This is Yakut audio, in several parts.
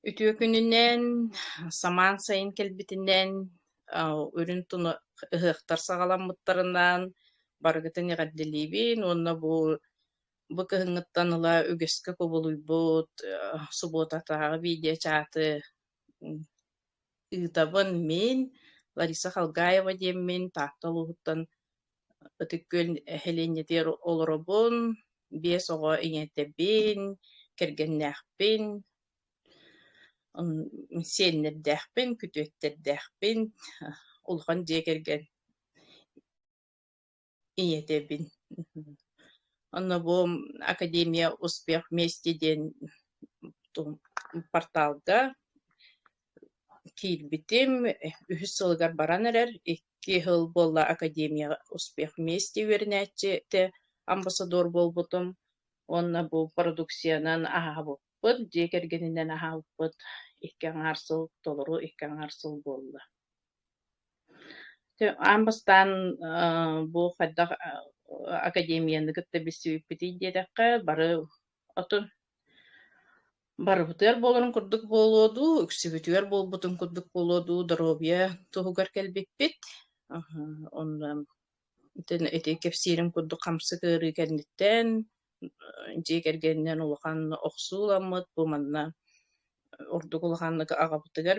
Үтүө күнүнэн, самаан сайын кэлбитинэн, үрүҥ тунах ыһыахтар саҕаламмыттарынан барыгытын эҕэрдэлиибин уонна бу кыһыҥҥыттан ыла үгэскэ кубулуйбут субуотатааҕы видеочаты ыытабын мин, Лариса Халгаева диэммин, Таатта улууһуттан Ытык Күөл нэһилиэнньэтигэр олоробун, 5 оҕо ийэтэбин, кэргэннээхпин, сиэннэрдээхпин, күтүөттэрдээхпин, улахан дьиэ кэргэн ийэтэбин. Онно бу Академия Успех вместе диэн порталга киирбитим, үһүс сылыгар баран эрэр, 2 сыл буолла Академия Успех вместе үөрэнээччитэ амбассадор буолбутум уонна бу продукциянан аһаабыппыт, дьиэ кэргэнинэн аһаабыппыт 2 аҥаар сыл, толору 2 аҥаар сыл буолла. Аан бастаан бу хайдах академияны кытта билсибиппитий диэтэххэ, бары отун барыбытыгар буоларын курдук буолуо дуу, үксүбүтүгэр буолбутун курдук буолуо дуу, доруобуйа туһугар кэлбиппит. Онно ити кэпсиирим курдук хамсык ыарыы кэнниттэн дьиэ кэргэнинэн улахан охсуу ыламмыт, бу манна ордук улаханнык аҕабытыгар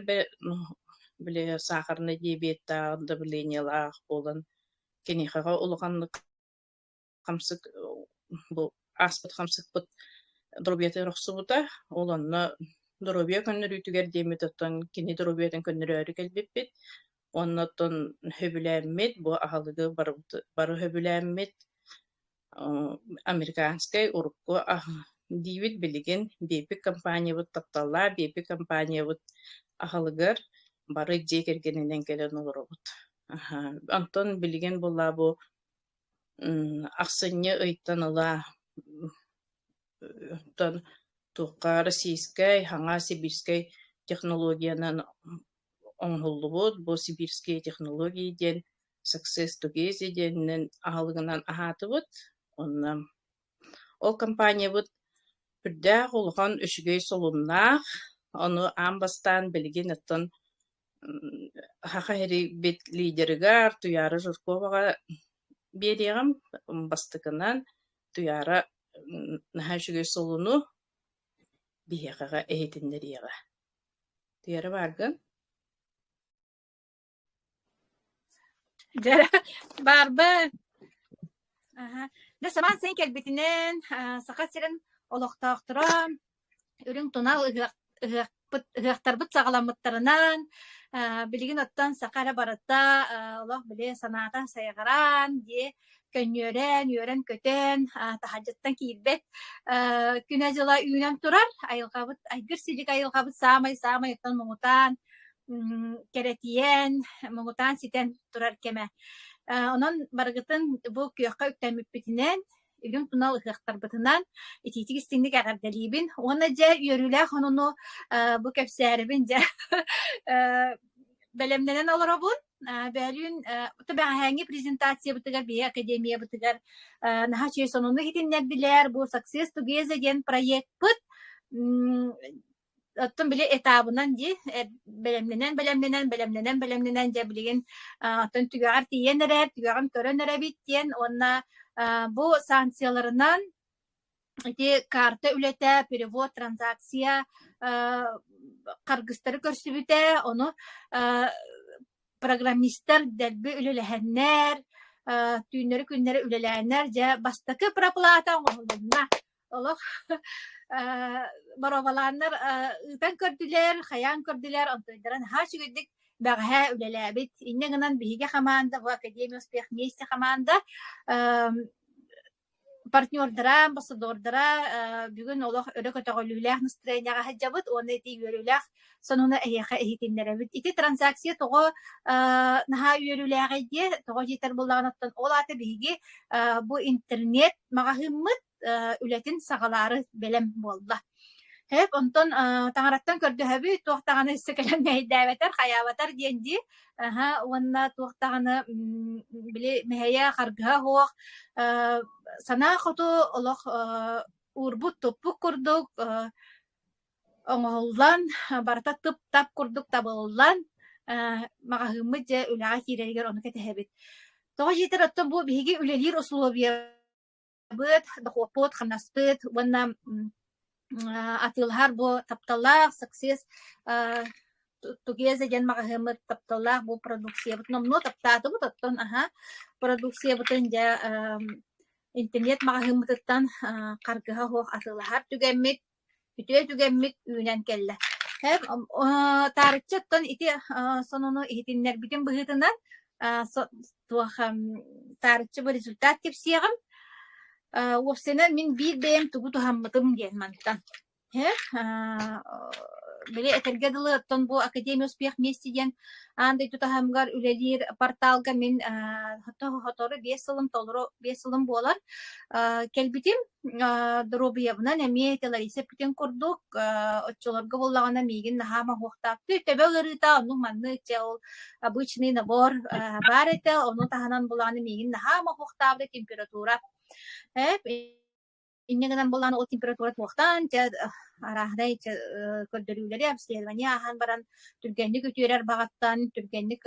били сахарнай диабеттаах, давлениелаах буолан киниэхэҕэ улаханнык хамсык бу ааспыт хамсыкпыт доруобуйатыгар охсубута. Ол онно доруобуйа көннөрүүтүгэр диэммит оттон кини доруобуйатын көннөрөөрү кэлбиппит. Уонна оттон сөбүлээммит, бу аһылыгы бары сөбүлээммит американскай урукку диибит билигин Биэпик компаниябыт тапталлаах Биэпик компаниябыт аһылыгар бары дьиэ кэргэнинэн кэлэн олоробут. Онтон билигин буоллаа бу ахсынньы ыйтан ыла оттон туохха российскай, хаҥа сибирскэй технологиянан оҥоһуллубут бу сибирские технологии диэн Success Together диэнинэн аһылыгынан аһаатыбыт. Онно ол компаниябыт үрдээх улахан үчүгэй солуннаах, ону аан бастаан билигин оттон Саха сиригит лидерыгар Туйаара Жирковаҕа биэриэҕим. Бастакынан Туйаара наһаа үчүгэй солуну биһиэхэҕэ иһитиннэриэҕэ. Туйаара бааргын? Дьэ, баарбын. Аһа. Дьэ, самаан сайын кэлбитинэн, Саха сирин олохтоохторо үрүҥ тунал ыһыах ыһыахпыт ыһыахтарбыт саҕаламмыттарынан, билигин оттон саха эрэ барыта олох били санаата сайҕараан, дии көнньүөрэн, үөрэн-көтөн, таһырдьаттан киирбэт күнэ-дьыла үүнэн турар. Айылҕабыт айгыр-силик айылҕабыт саамай-саамай оттон муҥутаан кэрэтийэн, муҥутаан ситэн турар кэмэ. Онон барыгытын бу күөххэ үктэммиппитинэн, үрүҥ тунал ыһыахтарбытынан итиитик истиҥник эҕэрдэлиибин. Уонна дьэ үөрүүлээх онуну бу кэпсээрибин дьэ бэлэмнэнэн олоробун. Бөөлүүн бэҕэһээҥҥи презентациябытыгар биһиги академиябытыгар наһаа үчүгэй сонуну иһитиннэрдилэр. Бу Success Together диэн проекпыт Оттон били этабынан дии, бэлэмнэнэн, бэлэмнэнэн, бэлэмнэнэн, бэлэмнэнэн дьэ билигин оттон түгэҕэр тиийэн эрэр, түгэҕин көрөн эрэбит диэн уонна бу санкцияларынан ити карта үлэтэ, перевод, транзакция харгыстары көрсүбүтэ, ону программистар дэлби үлэлэһэннэр, түүннэри-күннэри үлэлээннэр дьэ бастакы проплата оҥоһулунна. Олох боруобалааннар ыытан көрдүлэр, хайаан көрдүлэр, онтуйдара наһаа үчүгэйдик бэҕэһээ үлэлээбит. Инньэ гынан биһиги хамаанда, бу Академия успех вместе хамаанда партнердара, амбассадордара бүгүн олох өрө көтөҕүллүүлээх настроениеҕа сылдьабыт уонна ити үөрүүлээх сонуну эһиэхэ иһитиннэрэбит. Ити транзакция тоҕо наһаа үөрүүлээҕий диэ, тоҕо диэтэр буоллаҕына, оттон ол аата биһиги бу интернет маҕаһыыммыт үлэтин саҕалаары бэлэм буолла. Һэп, онтон таҥараттан көрдөһөбүт, туох даҕаны өссө кэлэн мэһэйдээбэтэр, хайаабатар диэн дии. Аһа, уонна туох даҕаны били мэһэйэ, харгыһа суох, санаа хоту олох уурбут-туппут курдук. Оҥоһуллан, барыта тып-тап курдук табыллан, маҕаһыыммыт дьэ үлэҕэ киирэригэр ону кэтэһэбит. Тоҕо диэтэр оттон бу биһиги үлэлиир усулуобуйабыт, дохуоппут, хамнаспыт уонна атыылаһар бу тапталлаах Success Together диэн маҕаһыыммыт тапталлаах бу продукциябытын номнуо таптаатыбыт, оттон аһа продукциябытын дьэ интернет маҕаһыыммытыттан харгыһа суох атыылаһар түгэммит Үтүө түгэммит үүнэн кэллэ. Таарыччы оттон ити сонуну иһитиннэрбитим быһыытынан туох таарыччы бу результат кэпсиэҕим. Уопсайынан мин биир бэйэм тугу туһаммытым диэн мантан. Били этэргэ дылы оттон бу Академия успех вместе диэн аан дойду таһымыгар үлэлиир порталга мин сотору 5 сылым толору 5 сылым буолар. Кэлбитим Доруобуйабынан эмиэ ити Лариса эппитин курдук, оччолорго буоллаҕына миигин наһаа моһуохтаахтыы төбө ыарыыта оннук-маннык чэ ол обычный набор баар этэ, ону таһынан буоллаҕына миигин наһаа моһуохтаабыта температура. Инньэ гынан буоллаҕына ол температура туохтан чэ арааһынай чэ көрдөрүүлэри обследование ааһан баран түргэнник үтүөрэр баҕаттан, түргэнник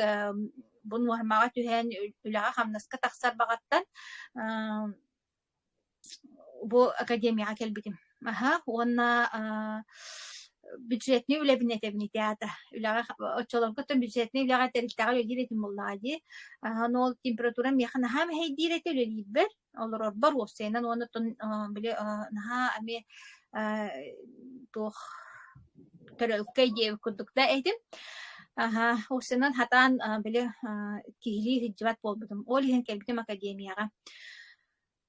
бу нуормаҕа түһэн үлэҕэ-хамнаска тахсар баҕаттан Бу академияҕа кэлбитим. Аһа уонна бюджетнай үлэбин этэбин ити аата. Үлэҕэ оччолорго оттон бюджетнай үлэҕэ тэрилтэҕэ үлэлиир этим буоллаҕа дии. Аны ол температурам миэхэ наһаа мэһэйдиир этэ үлэлиирбэр, олорорбор уопсайынан уонна оттон били наһаа эмиэ туох төрөлкөй диэбит курдук да этим. Аһа уопсайынан хатаан били киһилии сылдьыбат буолбутум. Ол иһин кэлбитим академияҕа.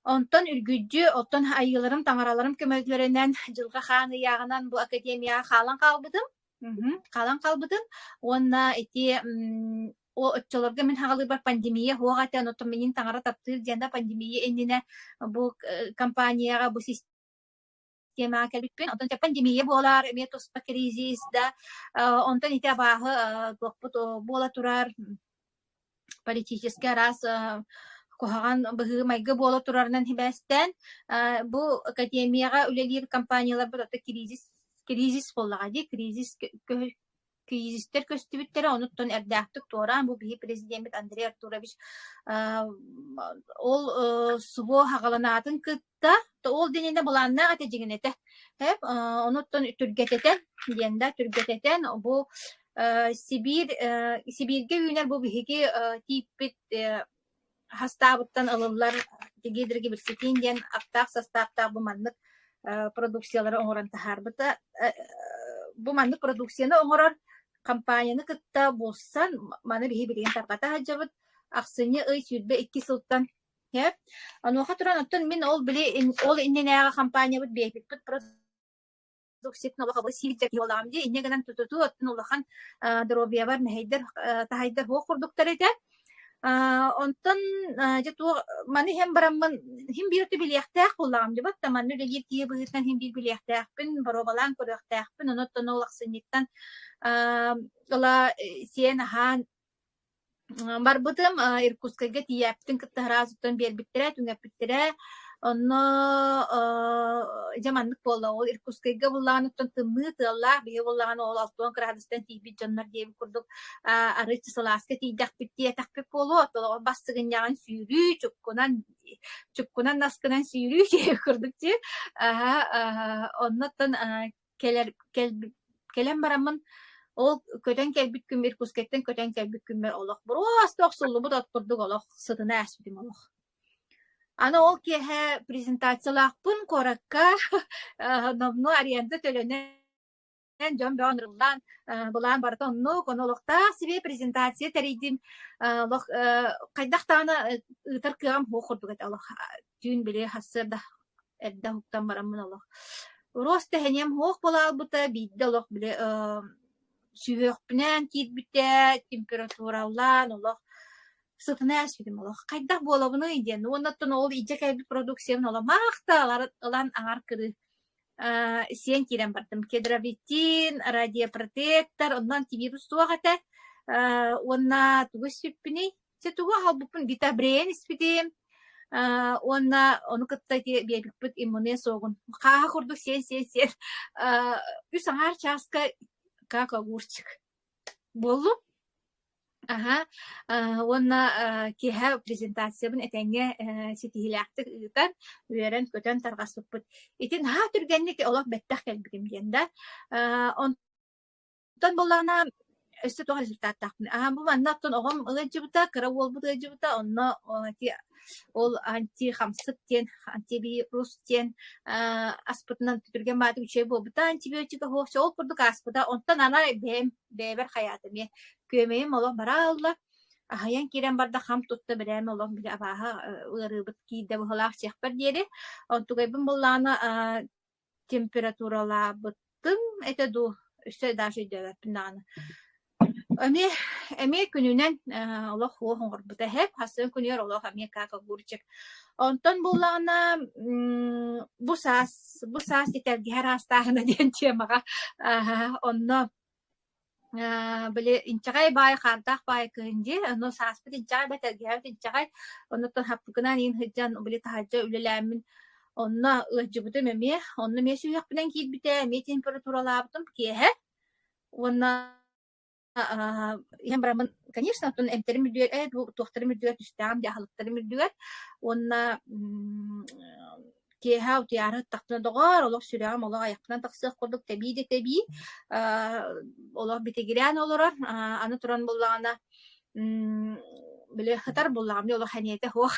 Онтон үргүдьү, оттон айыыларым, таҥараларым көмөлөрүнэн Дьылҕа Хаан ыйааҕынан бу академияҕа хаалан хаалбытым. Хаалан хаалбытым уонна ити оччолорго мин хаҕалыырбар пандемия суох этэ, онтон минин таҥара таптыыр диэн да пандемия иннинэ бу компанияҕа бу системаҕа кэлбиппин. Онтон пандемия буолар, эмиэ туспа кризис да, онтон ити абааһы туохпут буола турар политическай араас куһаҕан быһыы-майгы буола турарынан сибээстээн, бу академияҕа үлэлиир компанияларбыт ото кризис кризис буоллаҕа дии, кризис кризистэр көстүбүттэрэ, онуттан эрдээхтик туораан бу биһи президеммит Андрей Артурович ол СВО хаҕаланаатын кытта ол дининэ былааннаах этэ дьиҥин этэ. Онуттан түргэтэтэн диэн да түргэтэтэн бу Сибиир Сибииргэ үүнэр бу биһиги тииппит хастаабыттан ылыллар дигидрогиберцетин диэн аптаах састааптаах бу маннык продукциялары оҥорон таһаарбыта. Бу маннык продукцияны оҥорор компанияны кытта булсан, маны биһи билигин тарҕата сылдьабыт. Ахсынньы ый 22 сылтан Онуоха туран оттон мин ол били ол иннинээҕи компаниябыт биэпиппит ситин олох сиир дии инньэ гынан тутутуу оттон улахан доруобуйабар мэһэйдэр таһайдар суох курдуктар этэ. Онтон дьэ туох маны иһэн бараммын иһин биир өттү билиэхтээх буоллаҕым дии батта манна үлэлиир киһи быһыытынан иһин биир билиэхтээхпин, боруобалаан көрүөхтээхпин, онон ол ахсынньыттан ыла сиэн аһаан Барбытым, Иркутскайга тиийээппитин кытта сразу биэрбиттэрэ, түҥэппиттэрэ. Онно дьэ маннык буолла, ол Иркутскайга буллаҕына тымныы тыаллаах, биһиги буоллаҕына ол 60 градустан тиийбит дьоннор диэбит курдук арыычча сылааска тиийдэхпит диэтэхпит буолуо, оттон бас сыгынньаҕын сүүрүү, чуккунан чуккунан наскынан сүүрүү диэбит курдук дии. Онно оттон кэлэр кэлэн бараммын ол көтөн кэлбит күм Иркутскайтан көтөн кэлбит күммэр олох боруоста охсуллубут от курдук олох сытына ааспытым олох. Аны ол киэһэ презентациялаахпын куоракка номнуо аренда төлөнөн дьон бөҕө ырыллаан былаан барыта оннук ону олохтоох себе презентация тэрийдим олох хайдах даҕаны ыытар кыаҕым суох курдук этэ олох түүн били сарсыарда эрдэ уһуктан бараммын олох Рост тэһэниэм суох буолаалбыта биирдэ олох били сүһүөхпүнээн киирбитэ температуралаан олох сытына ээспитим олох хайдах буолабыный диэн уонна оттон ол илдьэ кэлбит продукциябын олох маахта ылан аҥар кырыы сиэн киирэн бардым кедровитин радиопротектор онно антивирус суох этэ уонна тугу испиппиний Чэ тугу аҕалбыппын витабрен испитим. Уонна ону кытта ити биэрбиппит иммуннай суоҕун хааһы курдук сиэн сиэн сиэн үс аҥаар чааска как огурчик буоллум. Аһа, уонна киэһэ презентациябын этэҥҥэ ситиһиилээхтик ыытан, үөрэн-көтөн тарҕаспыппыт. Ити наһаа түргэнник олох бэттэх кэлбитим диэн да. Онтон буоллаҕына өссө туох результаттаахпын аһа бу манна оттон оҕом ыалдьыбыта, кыра уолбут ыалдьыбыта, онно ити ол антихамсык диэн, антивирус диэн аспытынан түргэн баҕайытык үчүгэй буолбута, антибиотика суох, ол курдук ааспыта. Онтон аны бэйэм бэйэбэр хайаатым эмиэ күөмэйим олох бара ылла, аһыйан киирэн барда хам тутта бэлэм олох били абааһы ыарыыбыт киирдэ быһыылаах сиэхпэр диэри. Онтугайбын буоллаҕына температуралаабытым этэ дуу, өссө даже өйдөөбөппүн даҕаны. Эмиэ эмиэ күнүнэн олох уох оҥорбута эһэм, хасыан күнүгэр олох эмиэ как огурчик. Онтон буоллаҕына бу саас бу саас итэргэһэр аастааһына диэн темаҕа онно били инчэҕэй баай хаардаах баай кыһын дии, ону сааспыт инчэҕэй бэтэргэһэбит инчэҕэй, оннуттан хаппыкынан иин сылдьан били таһырдьа үлэлээммин онно ыалдьыбытым эмиэ, онно эмиэ сүһүөхпүнэн киирбитэ, эмиэ температуралаабытым киэһэ уонна иһэн бараммын, конечно, оттон эмтэрим үрдүгэр ээ бу туохтарым үрдүгэр түстээҕим дии, аһылыктарым үрдүгэр уонна Киэһэ утуйаары ыттахпына, доҕоор, олох сүрэҕим олох айахпынан тахсыах курдук тэбии да тэбии, олох битигирээн олорор, аны туран буоллаҕына, били сытар буоллаҕым дии, олох сэниэтэ суох.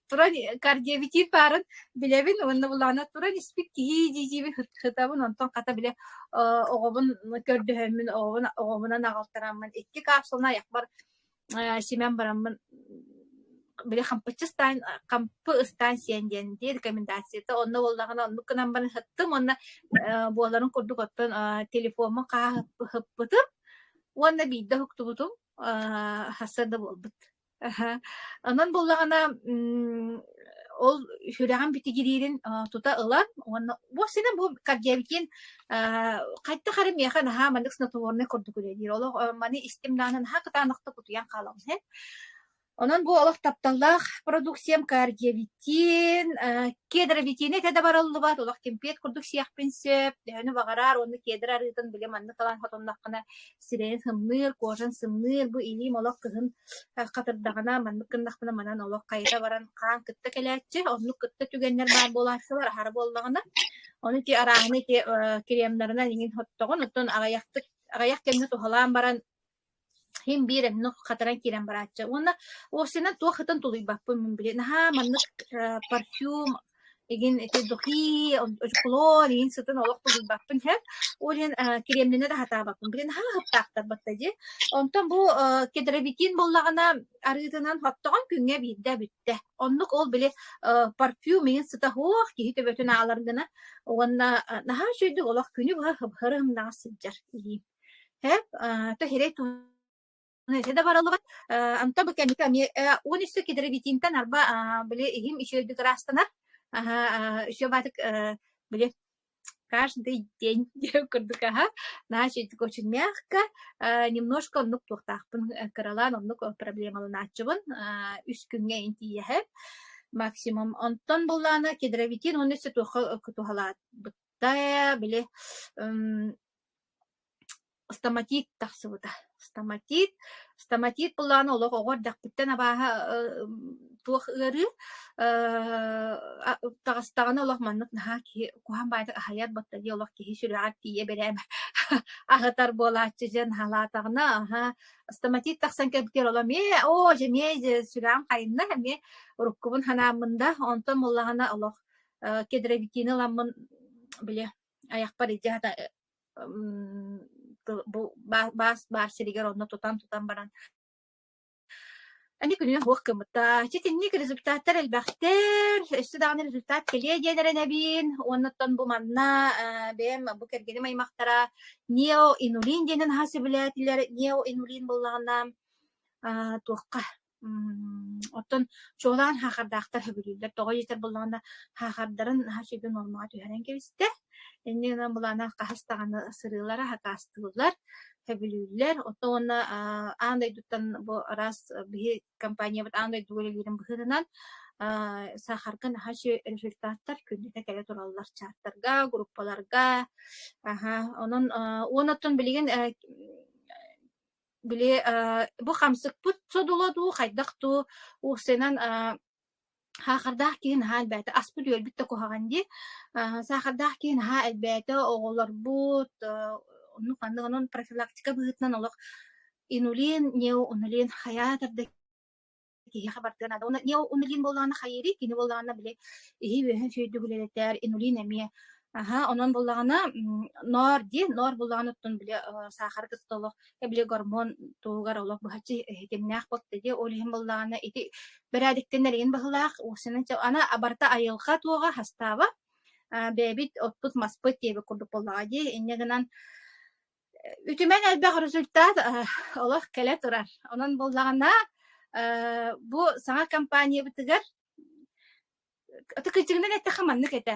Туран кардиовитин баарын билэбин уонна буоллаҕына туран испит киһи дии-диибин сытабын, онтон хата били оҕобун көрдөһөммүн, оҕобун оҕобунан аҕалтараммын икки капсуланы айахпар симэн бараммын били хампыччы ыстаан хампы ыстаан сиэн диэн дии рекомендацията онно буоллаҕына оннук гынан баран сыттым уонна буоларын курдук оттон телефоммун хааһа ыһыппытым уонна биирдэ уһуктубутум сарсыарда буолбут. Онон буоллаҕына ол сүрэҕим битигириирин тута ылан уонна бу синэ бу кардиовитин хайдах эрэ миэхэ наһаа маннык снотворнай курдук үлэлиир. Олох маны истим даҕаны наһаа кытаанахтык утуйан хаалабын иһин. Онон бу олох тапталлаах продукциям кардиовитин, кедровитини этэ да барыллыбат, олох кэмпиэт курдук сиэхпин сөп, төһөнү баҕарар уонна кедр арыытын били маннык ылан хотонноххуна сирэйин сымныыр, кожан сымныыр, бу илиим олох кыһын хатырдаҕына маннык гыннахпына манан олох хайыта баран хаан кытта кэлээччи, оннук кытта түгэннэр баар буолааччылар аһара буоллаҕына. Ону ити арааһыны ити кремнарынан иҥин хоттоҕун, оттон аҕыйахтык аҕыйах кэмҥэ туһалаан баран Иһин биир оннук хатаран киирэн барааччы. Уонна уопсайынан туох ытын тулуйбаппын мин били наһаа маннык парфюм игин ити духи, одеколон игин сытын олох тулуйбаппын иһэр. Ол иһин кремнэнэ да сатаабаппын. Били наһаа ыһыктаахтар батта дии. Онтон бу кедровитин буоллаҕына арыытынан хоттоҕон күҥҥэ биирдэ бүттэ. Оннук ол били парфюм игин сыта суох киһи төбөтүн аалар гына уонна наһаа үчүгэйдик олох күнү быһа хып-хыры сылдьар илиим. Һэп, то хирей этэ да бараллыбат. Онтон бу кэнники эмиэ уон үстэ кедровитинтэн арба били иһим үчүгэйдик ыраастанар. Үчүгэй баатык били каждый день диэн курдук аһа наһаа үчүгэйдик очень мягко немножко оннук туохтаахпын кыралаан оннук проблемаланааччыбын үс күҥҥэ интиийэһэ максимум. Онтон буллаана кедровитин уонна өссө туохха туһалаабытта били Стоматит тахсыбыта. Стоматит, стоматит былаана олох оҕо эрдэхпиттэн абааһы туох ыарыы таҕыстаҕына олох маннык наһаа киһи куһаҕан баайдык аһыйар батта дии олох киһи сүрэҕэр тиийэ бэрээм аһытар буолааччы дьэ наһаалаатаҕына аһа стоматит тахсан кэлбитигэр олох эмиэ оо дьэ эмиэ дьэ сүрэҕим хайынна эмиэ уруккубун санааммын да онтон буоллаҕына олох кедровитины ыламмын били айахпар илдьэ сата бу баас баар сиригэр онно тутан-тутан баран аны күнүнэн суох гыммыта. Итинник результаттар элбэхтэр, өссө даҕаны результат кэлиэ диэн эрэнэбин. Уоннаттан бу манна бэйэм бу кэргэним аймахтара неоинулин диэнин аһа сөбүлээтилэр. Неоинулин буоллаҕына туохха Оттон чуолаан хаахардаахтар сөбүлүүллэр. Тоҕо диэтэр буоллаҕына, хаахардарын наһаа үчүгэй нуормаҕа түһэрэн кэбистэ. Инньэ гынан былаана хаһыс даҕаны сырыылара хакаастыыллар, сөбүлүүллэр. Оттон уонна аан дойдуттан бу араас биһи компаниябыт аан дойдуга үлэлиирин быһыытынан Саахарга наһаа үчүгэй результаттар күннэтэ кэлэ тураллар чаттарга, группаларга. Аһа, онон уонна оттон билигин били бу хамсыкпыт содула дуу, хайдах дуу уопсайынан Саахардаах киһи наһаа элбээтэ, аспыт-үөлбүт да куһаҕан дии. Саахардаах киһи наһаа элбээтэ, оҕолорбут оннук ханнык онон профилактика быһыытынан олох инулин, неоинулин хайаатар да киһиэхэ бардыан наада. Уонна неоинулин буоллаҕына хайыырый? Кини буоллаҕына били иһи үөһүн сүүйдүк үлэлэтэр, инулин эмиэ Аһа, онон буоллаҕына ноор дии, ноор буоллаҕына оттон били саахары кытта олох били гормон туһугар олох быһаччы ситимнээх буолта дии. Ол иһин буоллаҕына ити бэрээдэктэнэр игин быһыылаах уопсайынан аны барыта айылҕа туоҕа хастааба бэйэбит оппут-маспыт диэбит курдук буоллаҕа дии. Инньэ гынан үтүмэн элбэх результат олох кэлэ турар. Онон буоллаҕына бу саҥа компаниябытыгар Кырдьыгынан эттэххэ маннык этэ,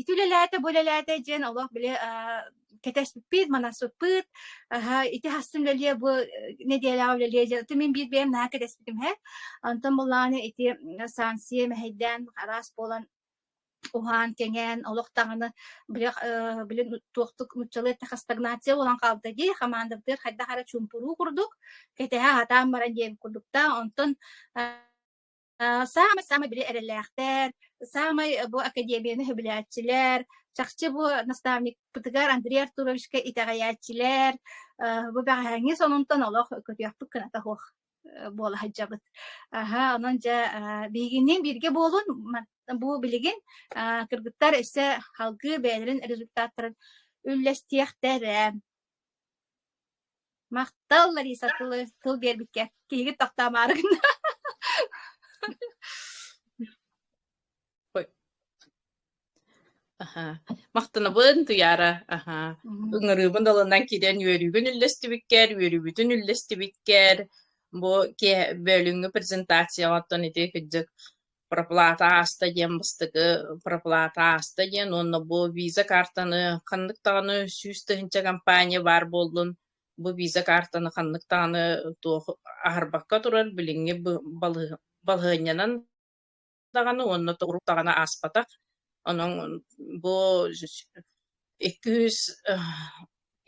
ити үлэлээтэ, бу үлэлээтэ диэн олох били кэтэспиппит, манаспыппыт, ити хассын үлэлиэ, бу нэдиэлэҕэ үлэлиэ диэн. Ити мин биир бэйэм наһаа кэтэспитим иһэ. Онтон буоллаҕына ити санкция мэһэйдээн араас буолан уһаан, кэҥээн, олох даҕаны били били туохтук нууччалыы эттэххэ стагнация буолан хаалта дии, хамаандабытыгар хайдах эрэ чуумпуруу курдук кэтэһэ сатаан баран диэбит курдуктаах. Онтон Саамай-саамай били эрэллээхтэр, саамай бу академияны сөбүлээччилэр, чахчы бу наставникпытыгар Андрей Артуровичка итэҕэйээччилэр, бу бэҕэһээҥҥи сонунтан олох көтүөхпүт кыната суох буола сылдьабыт. Аһа, онон дьэ биһигинниин бииргэ буолун, бу билигин кыргыттар өссө салгыы бэйэлэрин результаттарын үллэстиэхтэрэ. Махтал, Лариса, тыл, тыл биэрбиккэ. Киһигит тохтоомоору гынна. Ой. Аха. Махтанабын, Туйаара. Аха. Ыҥырыыбын ылынан киирэн үөрүүгүн үллэстибиккэр, үөрүүбүтүн үллэстибиккэр, бу киэһэ бөлүҥҥү презентацияҕа оттон ити кырдьык проплата ааста диэн бастакы проплата ааста диэн уонна бу виза картаны ханнык даҕаны 100 000 компания баар буоллун, бу виза картаны ханнык даҕаны туох аһарбакка турар билиҥҥи балаһыанньанан даҕаны уонна урут даҕаны ааспатах. Онон бу 200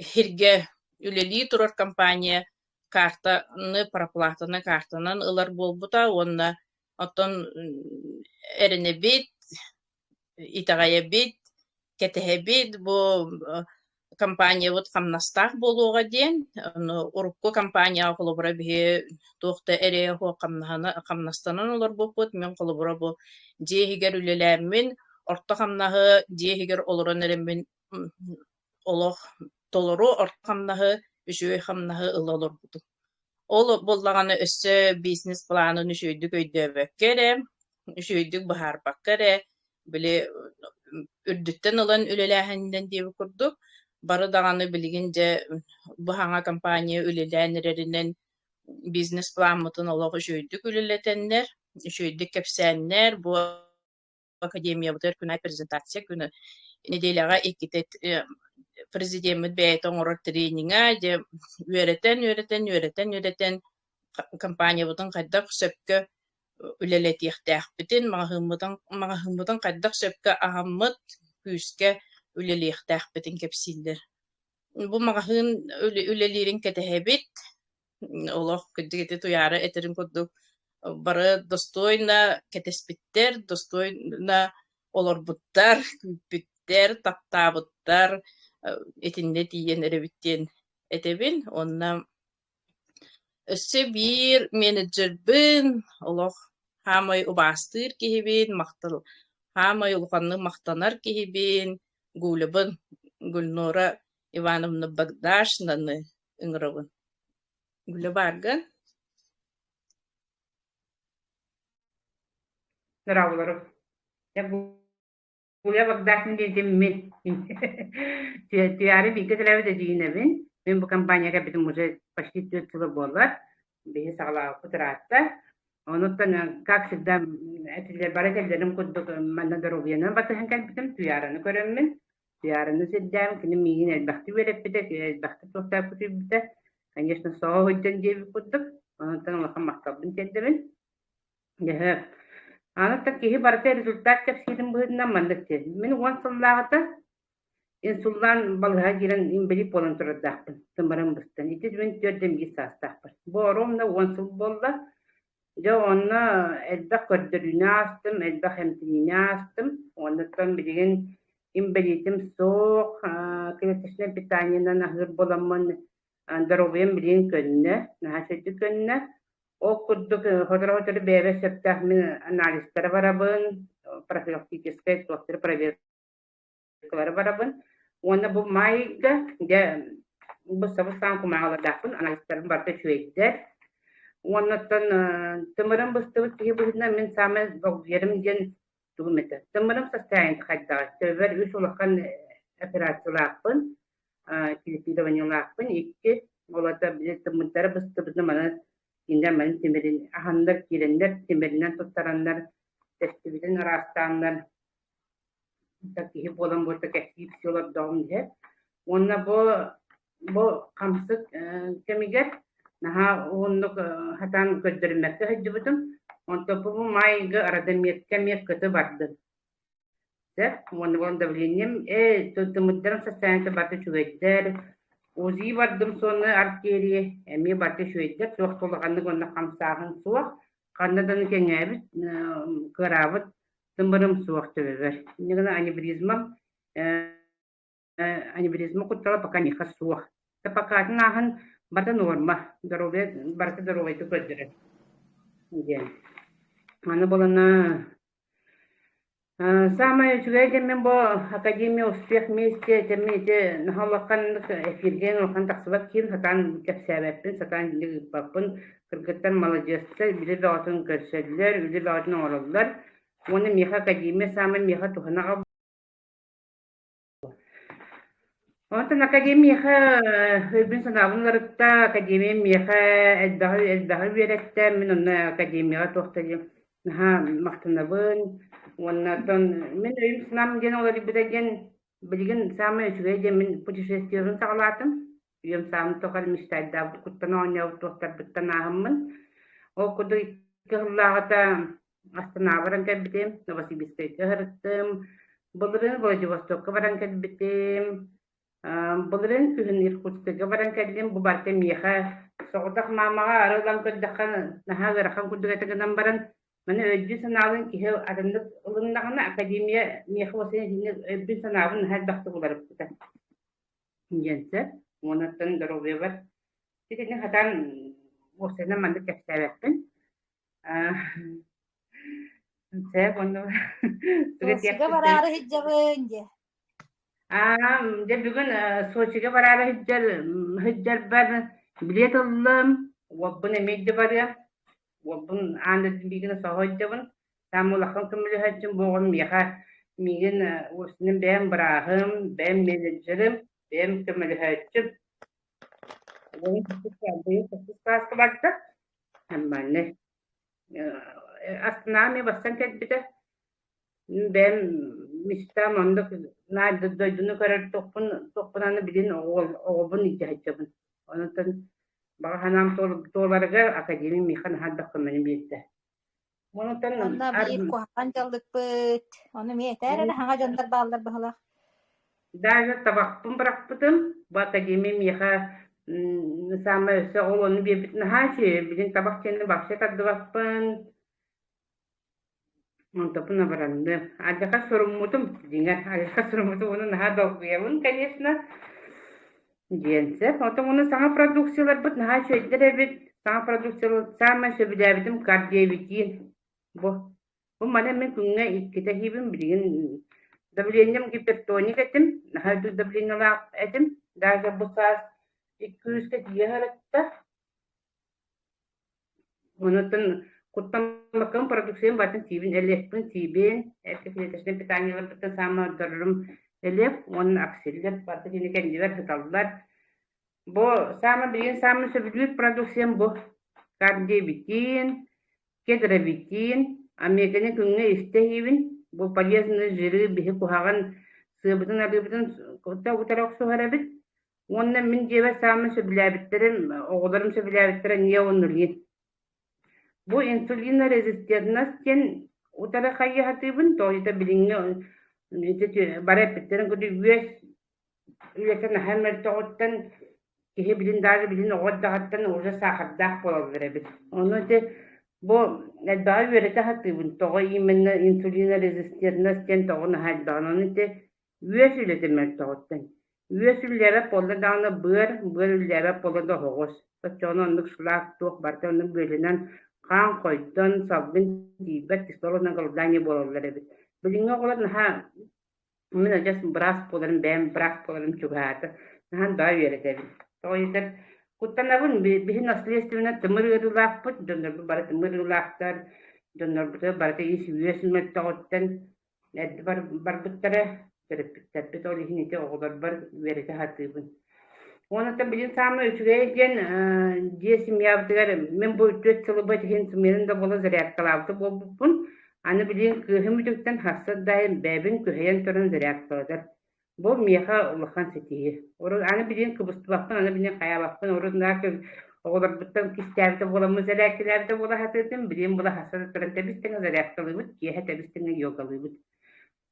сиргэ үлэлии турар компания картаны проплатаны картанан ылар буолбута уонна оттон эрэнэбит, итэҕэйэбит, кэтэһэбит бу компаниябыт хамнастаах буолуоҕа диэн. Ону урукку компанияҕа холобура биһи туох да эрэйэ суох хамнаһана хамнастанан олорбуппут. Мин холобура бу дьиэ иһигэр үлэлээммин, орто хамнаһы дьиэ иһигэр олорон эрэммин олох толору орто хамнаһы, үчүгэй хамнаһы ыла олорбутум. Ол буоллаҕына өссө бизнес-планын үчүгэйдик өйдөөбөккө эрэ, үчүгэйдик быһаарбакка эрэ, били үрдүттэн ылан үлэлээһининэн диэбит курдук, бары даҕаны билигин дьэ бу саҥа компания үлэлээн эрэринэн бизнес-пламмытын олох үчүгэйдик үлэлэтэннэр, үчүгэйдик кэпсээннэр, бу академиябытыгар күн аайы презентация күнү нэдиэлэҕэ иккитэ президеммит бэйэтэ оҥорор тренингэ дьэ үөрэтэн үөрэтэн үөрэтэн үөрэтэн компаниябытын хайдах сөпкө үлэлэтиэхтээхпитин маҕаһыыммытын маҕаһыыммытын хайдах сөпкө аһаммыт күүскэ үлэлиэхтээхпитин кэпсииллэр. Бу маҕаһыын үлэлиирин кэтэһэбит Олох кырдьык ити Туйаара этэрин курдук бары достойно кэтэспиттэр, достойно олорбуттар, күүппүттэр, таптаабыттар, итиннэ тиийэн эрэбит диэн этэбин. Уонна өссө биир менеджербин олох хаамай убаастыыр киһибин, махтал хаамай улаханнык махтанар киһибин Гулябын Гульнора Ивановна Богдашинаны ыҥырабын. Гуля бааргын? Здравствуйте. Я Гуля Богдашин диэтим мин. Туйаара бииргэ төрөөбүт эдьиийинэбин. Мин бу компанияга кэлбитим уже почти 4 сыла буолар. Биһи саҕалаабыппыт ыраатта. Онуттан, как всегда, этиллэр бары этэллэрин курдук манна доруобуйанан батыһан кэлбитим. Туйаараны көрөммүн Туйаараны сирдээн, кини миигин элбэхтик үөрэппитэ, элбэхтик туохтаах кутуйбута. Конечно, соҕо сылдьан диэбит курдук. Онтон улахан махталбын тиэрдэбин. Дьэ, Аны да киһи барыта результат кэпсиирин быһыытынан маннык диэн. Мин 10 сыллааҕыта инсуллаан балыыһаҕа киирэн инбэлиит буолан турардаахпын, тымырым быстан. Ити мин 41 саастаахпын. Бу оруобуна 10 сыл буолла. Дьэ онно элбэх көрдөрүүнү аастым, элбэх эмтэниини аастым. Оннуттан билигин инбэлиитим суох, клеточнай питаниенан аһыыр буоламмын доруобуйам билигин көннө, наһаа үчүгэйдик көннө. Ол курдук сотору-сотору бэйэбэр сөптөөх мин анализтары барабын, профилактическай туохтары проверкалары барабын. Уонна бу маайга дьэ бу сабыс-саҥа кумааҕылардаахпын, анализтарым барыта үчүгэйдэр. Уонна оттон тымырым быстыбыт киһи быһыытынан мин саамай долгуйарым диэн тугум этэ. Тымырым состояниета хайдаҕый? Төбөбөр үс улахан операциялаахпын, клипированиелаахпын, икки ол аата били тымырдара быстыбытын маны кинилэр маны тимирин аһаннар киирэннэр тимиринэн туттараннар тэстибитин ыраастааннар киһи буолан буолта кэпсии олордоҕум иһэ. Уонна бу бу хамсык кэмигэр наһаа уһуннук сатаан көрдөрүммэккэ сылдьыбытым. Онтон бу маайга Радомирка эмиэ кыты бардым. Сөп, уонна буолан давлением ээ тымырдарым состояниета барыта үчүгэйдэр. УЗИ бардым сонно артерия эмиэ барыта үчүгэйдэр, туох да улаханнык уонна хамсааһын суох. Ханна да кэҥээбит, кыараабыт тымырым суох төбөбөр. Инньэ гынан аневризмам аневризма куттала пока миэхэ суох. Пока-атын ааһан барыта норма, здоровье барыта доруобайдык көрдөрөр диэн. Аны буолана Саамай үчүгэй диэммин бу Академия успех вместе этэммин ити наһаа улаханнык эфиргэ улахан тахсыбат киһим сатаан кэпсээбэппин, сатаан итинник ыыппаппын. Кыргыттар маладьыастар, үлэ бөҕөтүн көрсөллөр, үлэ бөҕөтүн оҥороллор. Уонна миэхэ Академия саамай миэхэ туһана аҕал Онтон академия миэхэ өйбүн-санаабын уларытта, академия миэхэ элбэҕи элбэҕи үөрэттэ, мин онно академияҕа туох да диэн наһаа махтанабын. Уонна оттон мин өйүм-санаам диэн уларыйбыта диэн билигин саамай үчүгэй диэн мин путешествиебын саҕалаатым. Үйэм сааһым тухары мечтайдаабыт куттана оонньообут туохтарбыттан ааһаммын. Ол курдук икки сыллааҕыта Астанаҕа баран кэлбитим, Новосибирскайга сырыттым, былырыын Владивостокка баран кэлбитим, былырыын күһүн Иркутскайга баран кэллим. Бу барыта миэхэ соҕотох маамаҕа ары ылан көрдөххө наһаа ыарахан курдук этэ гынан баран, маны өйдүү-санаалыын киһи атыннык ылыннаҕына, академия миэхэ уосайан итинник өйбүн-санаабын наһаа элбэхтик уларыппыта диэн сөп. Уонна доруобуйабар итини сатаан уопсайынан маннык кэпсээбэппин. Сөп, онно Сочига бараары сылдьабын диэ. Аа, дьэ бүгүн Сочига бараары сылдьар сылдьарбар билиэт ыллым. Уолбун эмиэ илдьэ барыам. Уолбун аан дойду биигин соһо сылдьабын. Саамай улахан көмөлөһөөччүм бу оҕом миэхэ миигин уопсайынан бэйэм бырааһым, бэйэм менеджерим, бэйэм көмөлөһөөччүм. Быйыл төрдүс кылааска барда. Нормальный. Астынаҕа эмиэ бастан кэлбитэ. Бэйэм мечтам оннук наар дойдуну көрөр туохпун туохпун аны билин оҕобун илдьэ сылдьабын. Онтон баҕа санаам туоларыгар академия миэхэ наһаа элбэх көмөнү биэрдэ. Онтон Онно биир куһаҕан дьаллыкпыт. Ону эмиэ этээр эрэ хаҥа дьоннор бааллар быһылаах. Даже табахпын бырахпытым. Бу академия миэхэ саамай өссө ол ону биэрбит наһаа үчүгэй. Билин табах диэни вообще тардыбаппын. Онтоппун абыранным. Алдьархай суруммутум, дьиҥэр, алдьархай суруммутум уонна наһаа долгуйабын, конечно. Диэн сөп. Оттон уонна саҥа продукцияларбыт наһаа үчүгэйдэр эбит. Саҥа продукциялар саамай сөбүлээбитим кардиовитин. Бу Бу маны мин күҥҥэ иккитэ иһиибин, билигин давлением гипертоник этим, наһаа үрдүк давлениелаах этим. Даже бу саас икки үскэ тиийэ сырытта. Онуттан куттаммаккын продукциям барытын сиибин, элиэппин сиибин, клеточнай питаниеларбыттан саамай ордорорум элиэп уонна аксиллер барыта кини кэннибэр сыталлар. Бу саамай билигин саамай сөбүлүүр продукциям бу кардиобитин, Кедровитин, омеганы күҥҥэ үстэ иһиибин, бу полезные жиры биһи куһаҕан сыабытын-арыыбытын кытта утары охсуһар эбит. Уонна мин дьиэбэр саамай сөбүлээбиттэрим, оҕолорум сөбүлээбиттэрэ неонулин. Бу инсулинорезистентность диэн утары хайыы сатыыбын, тоҕо билиҥҥи ити бары эппиттэрин курдук үөс үлэтэ наһаа мөлтөҕүттэн киһи билин даже билин оҕо эрдэҕиттэн уже саахардаах буолаллар эбит. Ону ити бу элбэҕи үөрэтэ сатыыбын, тоҕо именно инсулинорезистентность диэн тоҕо наһаа элбэҕин. Ону ити үөс үлэтэ мөлтөҕүттэн. Үөс үллээбэт буолла даҕаны быар, быар үллээбэт буолла да оһоҕос. Оччоҕуна оннук шлак туох барыта оннук бүөлэнэн хаан хойдон, салгын тиийбэт кислородное голодание буолаллар эбит. Билиҥҥи оҕолор наһаа мин адьас быраас буоларым, бэйэм быраас буоларым чугаһаата. Наһаа баа үөрэтэбин. Тоҕо диэтэр куттанабын, биһи наследственно тымыр ыарыылаахпыт, дьоннорбут бары тымыр ыарыылаахтар, дьоннорбутугар барыта ис-үөс мөлтөҕүттэн Эрдэ барбыттара, төрөппүттэрбит ол иһин ити оҕолорбор үөрэтэ сатыыбын. Уонна билин саамай үчүгэйэ диэн дьиэ семьябытыгар мин бу үтүөт сылыбыт иһин сымыйанан да буола зарядкалаабыта буолбуппун. Аны билигин кыыһым үтүктэн харса да бэйэбин күһэйэн туран зарядкалатар. Бу миэхэ улахан ситиһии. Урут аны билигин кыбыстыбаппын, аны билигин хайаабаппын. Урут наар оҕолорбуттан кистээбитэ буоламмын сэрээккэлээбитэ буола сатыытым. Билигин була хасса да туран тэбис-тэҥэ зарядкалыыбыт, киэһэ тэбис-тэҥэ йогалыыбыт.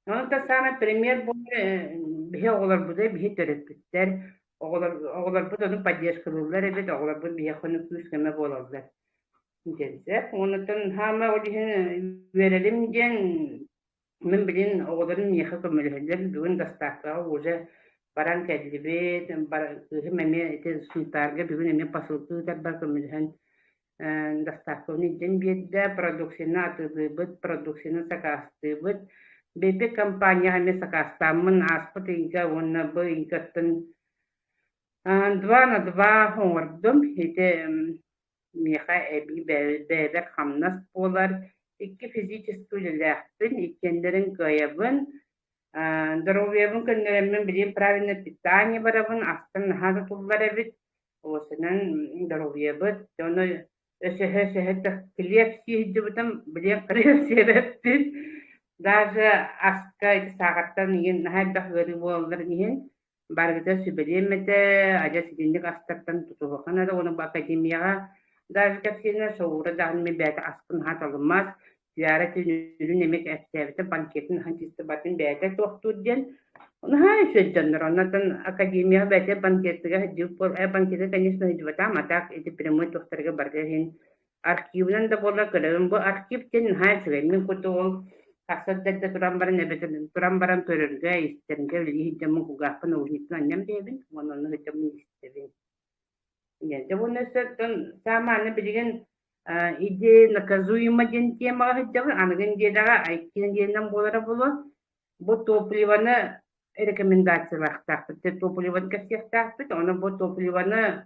Онон саамай премьер буолар биһи оҕолорбутугар биһи төрөппүттэр, оҕолор оҕолорбут ону поддержкалыыллар эбит, оҕолорбут биһиэхэ ону күүс-көмө буолаллар диэн сөп. Онуттан хаама ол иһин үөрэрим диэн Мин билигин оҕолорум миэхэ көмөлөһөллөр, бүгүн доставкаҕа уже баран кэллибит, кыыһым эмиэ ити Сунтаарга бүгүн эмиэ посылка ыытарбар көмөлөһөн доставкабын илдьэн биэрдэ, продукцияны атыылыыбыт, продукцияны сакаастыыбыт. БП компанияҕа эмиэ сакаастааммын ааспыт ыйга уонна бу ыйгаттан 2 на 2 оҥордум. Ити Миэхэ эбии бэйэбэр хамнас буолар, икки физическэй үлэлээхпин, иккиэннэрин кыайабын, доруобуйабын көннөрөммүн билигин правильное питание барабын, астан наһаа тутуллар эбит, уосунан доруобуйабыт, ону өсөһө-өсөһө килиэп сии сылдьыбытым, билиэп килиэп сиэбэппин, даже аска ити саахартан иһин наһаа элбэх ыарыы буолалларын иһин Барыта сүбэлиэм этэ, адьас итинник астартан тутуһуохха наада уонна бу академияҕа даже кэпсиэнэ Шаура даҕаны мин бэйэтэ аспын наһаа талыммат, Туяра түүнүн эмиэ кэпсээбитэ, банкетын наһаа чыыстыбатын бэйэтэ туохтуур диэн наһаа үчүгэй дьоннор. Оннотон академияҕа бэйэтэ банкетыгар сылдьыбыт буол э банкеты конечно сылдьыбатаҕым, а так ити прямой туохтарга барыта иһин Архивынан да буоллар көрөбүн. Бу архив диэн наһаа үчүгэй. Мин курдук ол тахсар да эрдэ туран баран эбэтэр туран баран көрөргө, истэргэ үлэлии сылдьаммын кулгаахпын уһуйуттан анньан биэрэбин уонна онно сылдьаммын истэбин. Дьэ уонна өссө оттон саамай аны билигин идея наказуема диэн темаҕа сылдьабын. Аныгы нэдиэлэҕэ икки нэдиэлэнэн буолара буолуо. Бу топливоны рекомендациялаахтаахпыт. Топливоны кэпсиэхтээхпит. Онон бу топливоны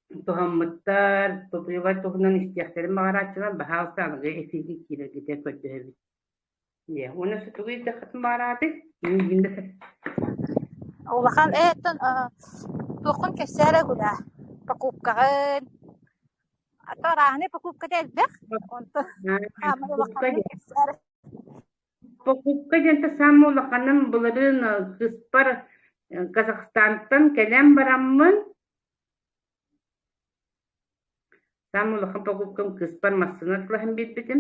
Туһаммыттар, топливо туһунан истиэхтэрин баҕарааччылар, баһаалыста аныгы эфиргэ киирэргитигэр көрдөһөбүт. Дьэ, уонна тугу истиэххитин баҕараатый? Улахан оттон туоххун кэпсээ эрэ Гуля? Покупкаҕын. А то арааһынай покупката элбэх. Онтон хаамай улаханнык кэпсээ эрэ. Покупка диэнтэ саамай улаханым былырыын кыыспар Казахстантан кэлэн бараммын Саамай улахан покупкам кыыспар массыына атыылаһан биэрбитим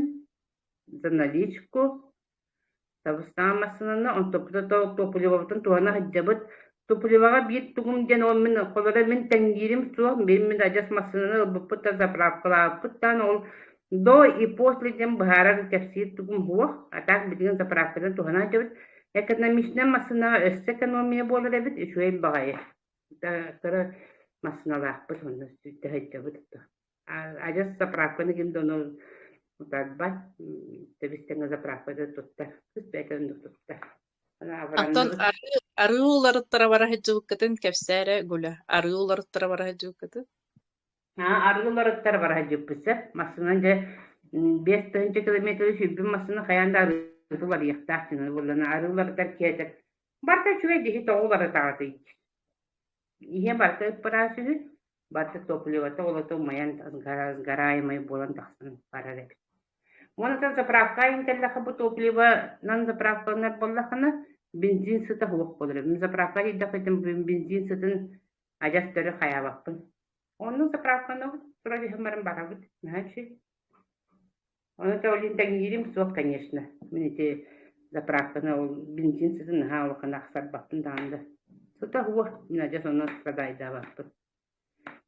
за наличку. Табыстаҕа массыынаны, онтоппута топливобутун туһана сылдьабыт. Топливоҕа биир тугум диэн ол мин холоро мин тэҥниирим суох, мин мин адьас массыынаны ылбыппыт да заправкалаабыппыт даҕаны ол до и после диэн быһаарар кэпсиир тугум суох. А так билигин заправканы туһана сылдьабыт. Экономичнай массыынаҕа өссө экономия буолар эбит, үчүгэй баҕайы. Кыра массыыналаахпыт онно сүүрдэ сылдьабыт адьас заправканы ким да ону утарбат тэбис-тэҥҥэ заправканы туттар кыс бэйэтэ оннук туттар Оттон арыы, арыы уларыттара бара сылдьыбыккытын кэпсээ эрэ, Гуля. Арыы уларыттара бара сылдьыбыккытын. Арыы уларыттара бара сылдьыбыппыт сөп. Массыынан дьэ 5000 километры сүүрбүт массыына хайаан да арыыта уларыйыахтаах диэн буоллаҕына арыы уларытар киһи Барыта үчүгэй киһи тоҕо уларытаҕытый? Иһэ барыта ыппыраас үһү, барыта топливота олото умайан сгораемай буолан тахсан барар эбит. Уонна заправка айан кэллэххэ бу топливонан заправкаланар буоллаххына бензин сыта суох буолар эбит. Заправка тиийдэххэ бензин сытын адьас төрү хайаабаппын. Онно заправканы тура түһэн баран барабыт. Наһаа үчүгэй. Ону ол иһин тэҥниирим суох, конечно. Мин ити заправканы ол бензин сытын наһаа улахан ахсарбаппын даҕаны да. Сыта уох, мин адьас онно страдаайдаабаппын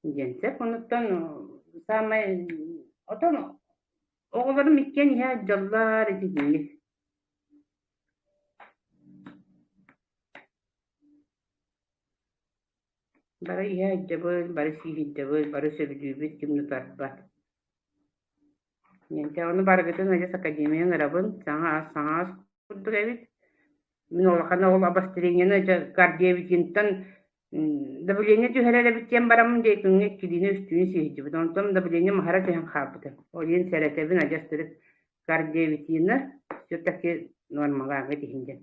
диэн сөп. Онуттан саамай отон оҕолорум иккиэн иһэ дьоллоор итинник. Бары иһэ сылдьабыт, бары сии сылдьабыт, бары сөбүлүүбүт, ким да утарбат. Дьэ ону барыгытын адьас академия ыҥырабын, саҥа ас саҥа ас курдук эбит. Мин улахан ол обострениены дьэ кардиовитинтан давление түһэрэр эбит диэн бараммын дьэ күҥҥэ иккилиини үстүүнү сиһдьибит. Онтон давлением аһара түһэн хаалбыта. Ол иһин сэрэтэбин адьас төрүт кардиовитина все-таки нормалааҕы иһин диэн.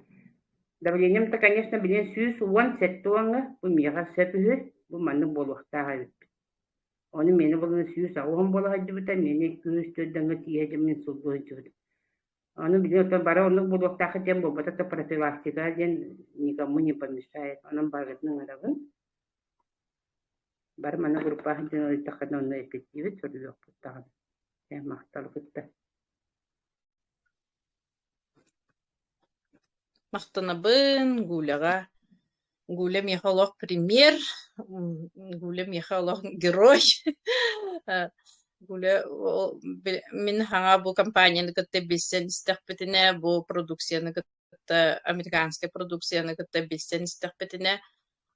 Давлением-то, конечно, билигин 117 уоҥҥа, бу миэхэ сөп үһү, бу маннык буолуохтаах эбиппит. Ону миэнэ булан 180 буола сылдьыбыта, миэнэ 204 тиийэ дьэ сылдьа сылдьыбыт. Ону билигин оттон бары оннук буолуохтаах диэн буолбата да профилактика диэн никому не помешает. Онон барыгытын ыҥырабын. Бары манна группаҕа сылдьан ыйдаххытына онно эппиэттиибит, суруйуохпут даҕаны. Ээ, махтал кытта. Махтанабын Гуляҕа. Гуля миэхэ олох пример, Гуля миэхэ олох герой. Гуля мин хаҥа бу компанияны кытта билсэн истэхпитинэ, бу продукцияны кытта, американскай продукцияны кытта билсэн истэхпитинэ,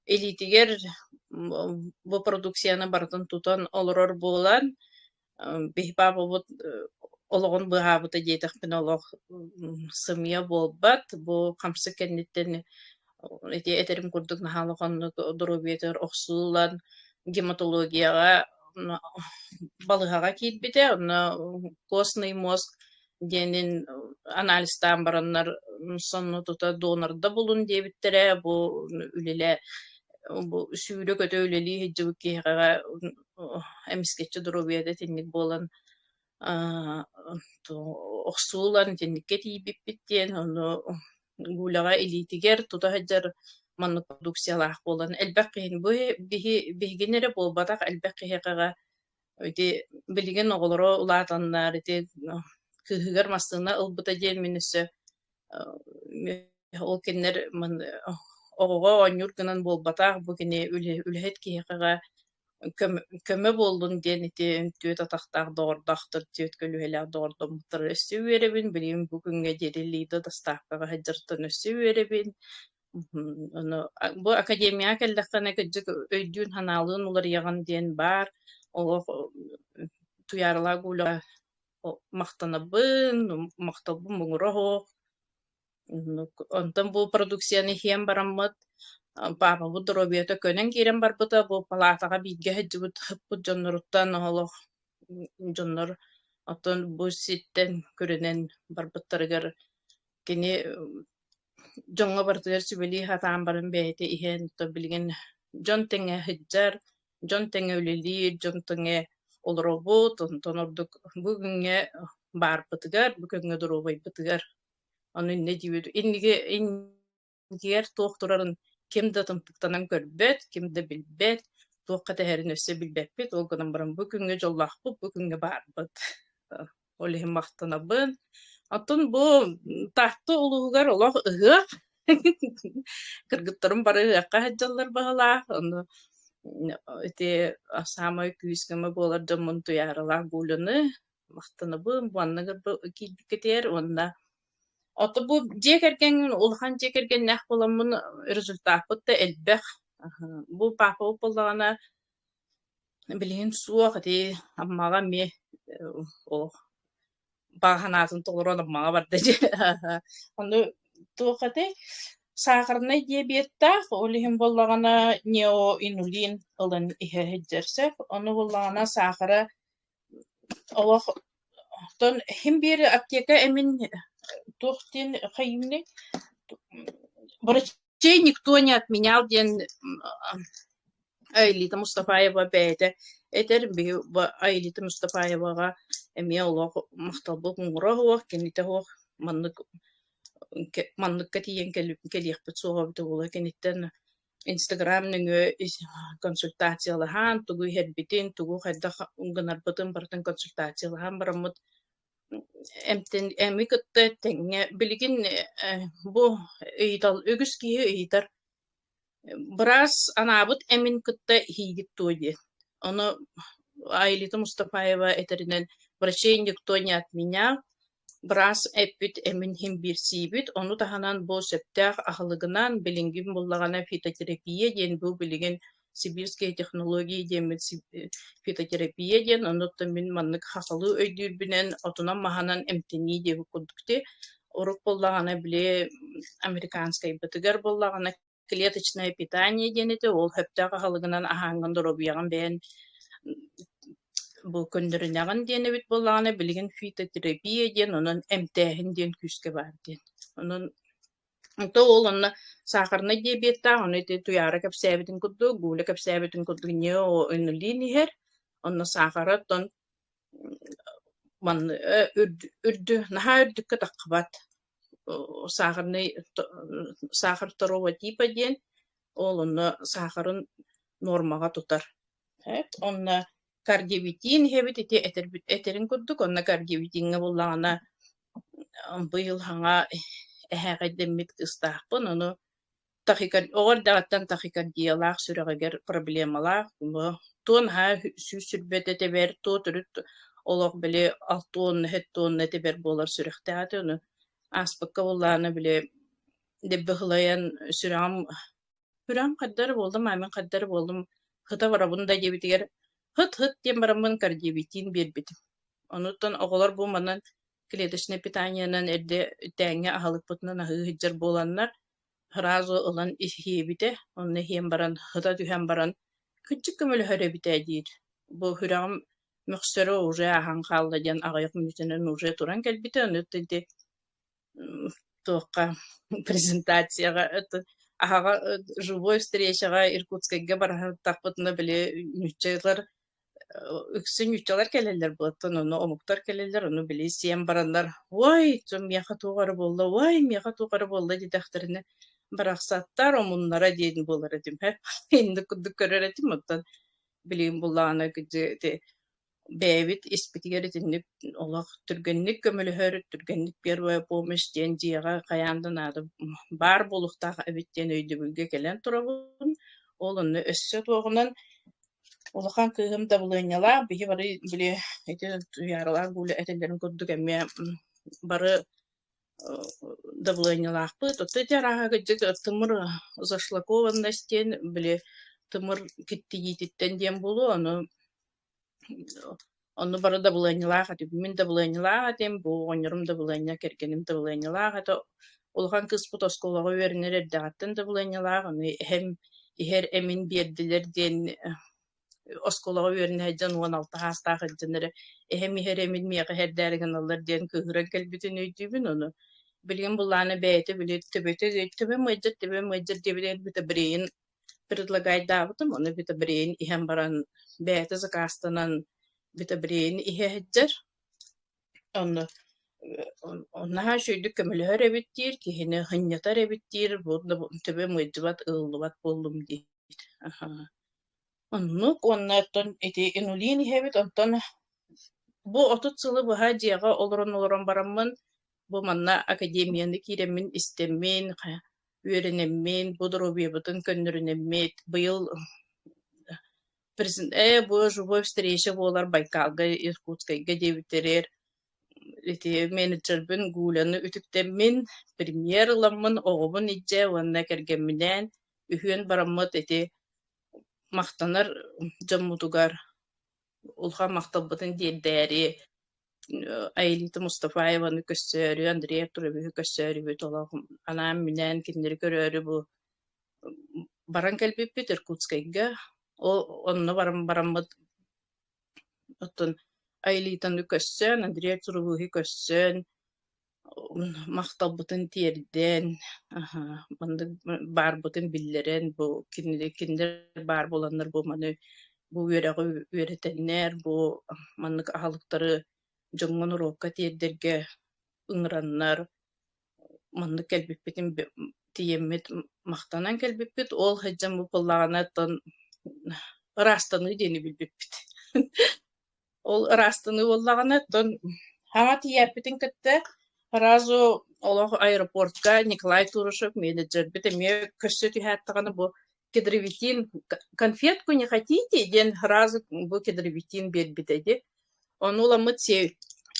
илиитигэр бу продукцияны барытын тутан олорор буолан, биһи паапабыт олоҕун быыһаабыта диэтэхпинэ олох сымыйа буолбат. Бу хамсык кэнниттэн ити этэрим курдук наһаа улаханнык доруобуйатыгар охсуллан гематологияҕа балыыһаҕа киирбитэ. Онно костный мозг диэнин анализтаан бараннар сонно тута донорда булун диэбиттэрэ. Бу үлэлээ бу сүүрэ-көтө үлэлии сылдьыбыт киһиэхэ эмискэччи доруобуйата итинник буолан охсуу ылан итинниккэ тиийбиппит диэн, ону Гуляҕа илиитигэр тута сылдьар маннык продукциялаах буолан элбэх киһини бу биһи биһигини эрэ буолбатах элбэх киһиэхэҕэ ити билигин оҕолоро улаатаннар ити кыыһыгар массыына ылбыта диэн мин өссө ол кинилэр оҕоҕо оонньуур гынан буолбатах, бу кини үлэһит киһиэхэҕэ көмө буоллун диэн ити түөрт атахтаах доҕордоохтор, түөрт көлүөһэлээх доҕордоммуттара өссө үөрэбин. Билигин бу күҥҥэ диэри Лида доставкаҕа сылдьарыттан өссө үөрэбин. Ону бу академияҕа кэллэххинэ кырдьык өйдүүн-санаалыын уларыйаҕын диэн баар. Олох Туйааралаах Гуляҕа махтанабын, махталбын муҥура суох. Онтон бу продукцияны иһэн бараммыт, паапабыт доруобуйата көнөн киирэн барбыта, бу палаатаҕа бииргэ сылдьыбыт сыппыт дьонноруттан олох дьоннор оттон бу сиртэн күрэнэн барбыттарыгар кини дьоҥҥо барытыгар сүбэлии сатаан баран бэйэтэ иһэн, то билигин дьон тэҥэ сылдьар, дьон тэҥэ үлэлиир, дьон тэҥэ олоробут, онтон ордук бу күҥҥэ баарбытыгар, бу күҥҥэ доруобайбытыгар ону инньэ диибит. Инниги иннигэр туох турарын ким да тымтыктанан көрбөт, ким да билбэт, туохха тэһэрин өссө билбэппит. Ол гынан баран бу күҥҥэ дьоллоохпут, бу күҥҥэ баарбыт. Ол иһин махтанабын. Оттон бу Таатта улууһугар олох ыһыах. Кыргыттарым бары ыһыахха сылдьаллар баһылаах. Ону ити саамай күүс-көмө буолар дьоммун Туйааралаах Гуляны махтанабын. Манна киирбиккитигэр уонна Ото бу дьиэ кэргэҥҥин улахан дьиэ кэргэннээх буоламмын результаппыт да элбэх. Бу паапабыт буоллаҕына билигин суох ити Аммаҕа эмиэ олох баҕа санаатын толорон Аммаҕа барда дии. Ону туох этэй сахарнай диабеттаах, ол иһин буоллаҕына неоинулин ылан иһэ сылдьар сөп. Ону буоллаҕына саахара олох оттон иһин биэри аптека эмин туох диэн хайыымный врачей никто не отменял диэн Аэлита Мустафаева бэйэтэ этэр, биһи Аэлита Мустафаеваҕа эмиэ олох махталбыт муҥура суох, кинитэ суох маннык манныкка тиийэн кэлиэхпит суоҕа эбитэ буолуо. Киниттэн Инстаграм нөҥүө консультациялаһан, тугу иһэрбитин, тугу хайдах гынарбытын барытын консультациялаһан бараммыт. Эмтэн эми кытта тэҥҥэ билигин бу ыйытал үгүс киһи ыйытар быраас анаабыт эмин кытта иһиигит дуо диэн. Ону Аэлита Мустафаева этэринэн врачей никто не отменял, быраас эппит эмин иһин биэрсиибит, ону таһынан бу сөптөөх аһылыгынан билиҥҥи буллаҕына фитотерапия диэн бу билигин сибирские технологии диэммит фитотерапия диэн, онуттан мин маннык хахалыы өйдүүрбүнэн отунан-маһынан эмтэнии диэбит курдук ти. Урут буоллаҕына били американскайбытыгар буоллаҕына клеточное питание диэн этэ, ол сөптөөх аһылыгынан аһааҥҥын доруобуйаҕын бэйэн бу көннөрүнэҕин диэн эбит буоллаҕына, билигин фитотерапия диэн, онон эмтээһин диэн күүскэ баар диэн. Онон то ол онно сахарнай диабеттаах, ону ити Туйаара кэпсээбитин курдук, Гуля кэпсээбитин курдук неоинулин иһэр, онно саахара оттон манны үрдү наһаа үрдүккэ таххыбат сахарный сахар второго типа диэн ол онно сахарын нуормаҕа тутар. Онно кардиовитин иһэбит ити этэрбит этэрин курдук онно кардиовитиҥҥа буллаҕына быйыл хаҥа эһээхэйдэммит кыыстаахпын ону оҕо эрдэҕиттэн тахикардиялаах сүрэҕигэр проблемалаах туо наһаа 120 тэбэр туо төрүт олох били 60 70 тэбэр буолар сүрэхтээх этэ ону ааспыкка буоллаҕына били дэбби ыһылайан сүрэҕим сүрэҕим хайда эрэ буоллум аа мин хайда эрэ буоллум сыта барабын да диэбитигэр һыт-һыт диэн бараммын кардиовитин биэрбитим. Онуттан оҕолор бу манан клеточнай питаниенан эрдэ тээҥҥэ аһылыкпытынан аһыы сылдьар буоланнар сразу ылан иһиэбитэ, онно иһиэн баран сыта түһэн баран кырдьык көмөлөһөр эбит ээ диир. Бу сүрэҕим мөхсөрө уже ааһан хаалла диэн аҕыйах мүнүүтэнэн уже туран кэлбитэ, ону ити туохха презентацияҕа аһаҕа живой встречаҕа Иркутскайга барыһыттахпытына били нууччалар үксүн нууччалар кэлэллэр буолтан ону омуктар кэлэллэр ону били сиэн бараннар ой миэхэ туох эрэ буолла ой миэхэ туох эрэ буолла диэтэхтэринэ барахсаттар омуннара диэн буолар этим инник курдук көрөр этим оттон билигин буллаҕына ити бэйэбит испитигэр итинник олох түргэнник көмөлөһөр, түргэнник первая помощь диэн дьиэҕэ хайаан да наада баар буолуохтаах эбит диэн өйдөбүлгэ кэлэн турабын. Ол онно өссө туоҕунан улахан кыыһым дабылыанньалаах, биһи бары били ити Туйааралаах Гуля этэллэрин курдук эмиэ бары дабылыанньалаахпыт. Оттон ити арааһа кырдьык тымыр зашлакованность диэн били тымыр киттийиититтэн диэн буолуо, ону Онно бары дабылыанньалаах этим. Мин дабылыанньалаах этим, бу оҕонньорум дабылыанньа, кэргэним дабылыанньалаах этэ. Улахан кыыспыт оскуолаҕа үөрэнэр эрдэҕиттэн дабылыанньалаах, ону эһэм иһэр эмин биэрдилэр диэн оскуолаҕа үөрэнэ сылдьан 16 саастаах сылдьан эрэ эһэм иһэр эмин миэхэ иһэрдээри гыналлар диэн кыыһыран кэлбитин өйдүүбүн. Ону билигин былаана бэйэтэ били төбөтө төбөм ыалдьар, төбөм ыалдьар диэбитигэр битабрейын предлагайдаабытым, ону битабрейн иһэн баран бэйэтэ закастанан битабрейн иһэ сылдьар. Онно наһаа үчүгэйдик көмөлөһөр эбит диир, киһини сынньатар эбит диир, бу төбөм ыалдьыбат, ыыллыбат буоллум диир. Оннук уонна оттон ити инулин иһэбит, онтон бу 30 сылы быһа дьиэҕэ олорон-олорон бараммын, бу манна академияны киирэммин истэммин, үөрэнэммин, бу доруобуйабытын көннөрүнэммит, быйыл бу живой встреча буолар Байкалга, Иркутскайга диэбиттэригэр ити менеджербин Гуляны үтүктэммин, премьер ыламмын, оҕобун илдьэ уонна кэргэмминээн үһүөн бараммыт ити махтанар дьоммутугар улахан махталбытын тиэрдээри Аэлита Мустафаеваны көрсөөрү, Андрей Артуровиһы көрсөөрүбүт олох анаан-минээн кинилэри көрөөрү бу баран кэлбиппит Иркутскайга. Ол онно баран бараммыт оттон Аэлитаны көрсөн, Андрей Артуровиһы көрсөн махталбытын тиэрдэн, маннык баарбытын биллэрэн, бу кинилэр баар буоланнар бу маны бу үөрэҕи үөрэтэннэр, бу маннык аһылыктары дьоҥҥо норуокка тиэрдэргэ ыҥыраннар маннык кэлбиппитин тиийэммит махтанан кэлбиппит. Ол сылдьан бу буоллаҕына оттон ыраастаныы диэни билбиппит. Ол ыраастаныы буоллаҕына, оттон Хаҥа тиийээппитин кытта сразу олох аэропортка Николай Турышев менеджербит эмиэ көрсө түһээт даҕаны бу кедровитин конфетку не хотите диэн сразу бу кедровитин биэрбитэ дии. Ону ыламмыт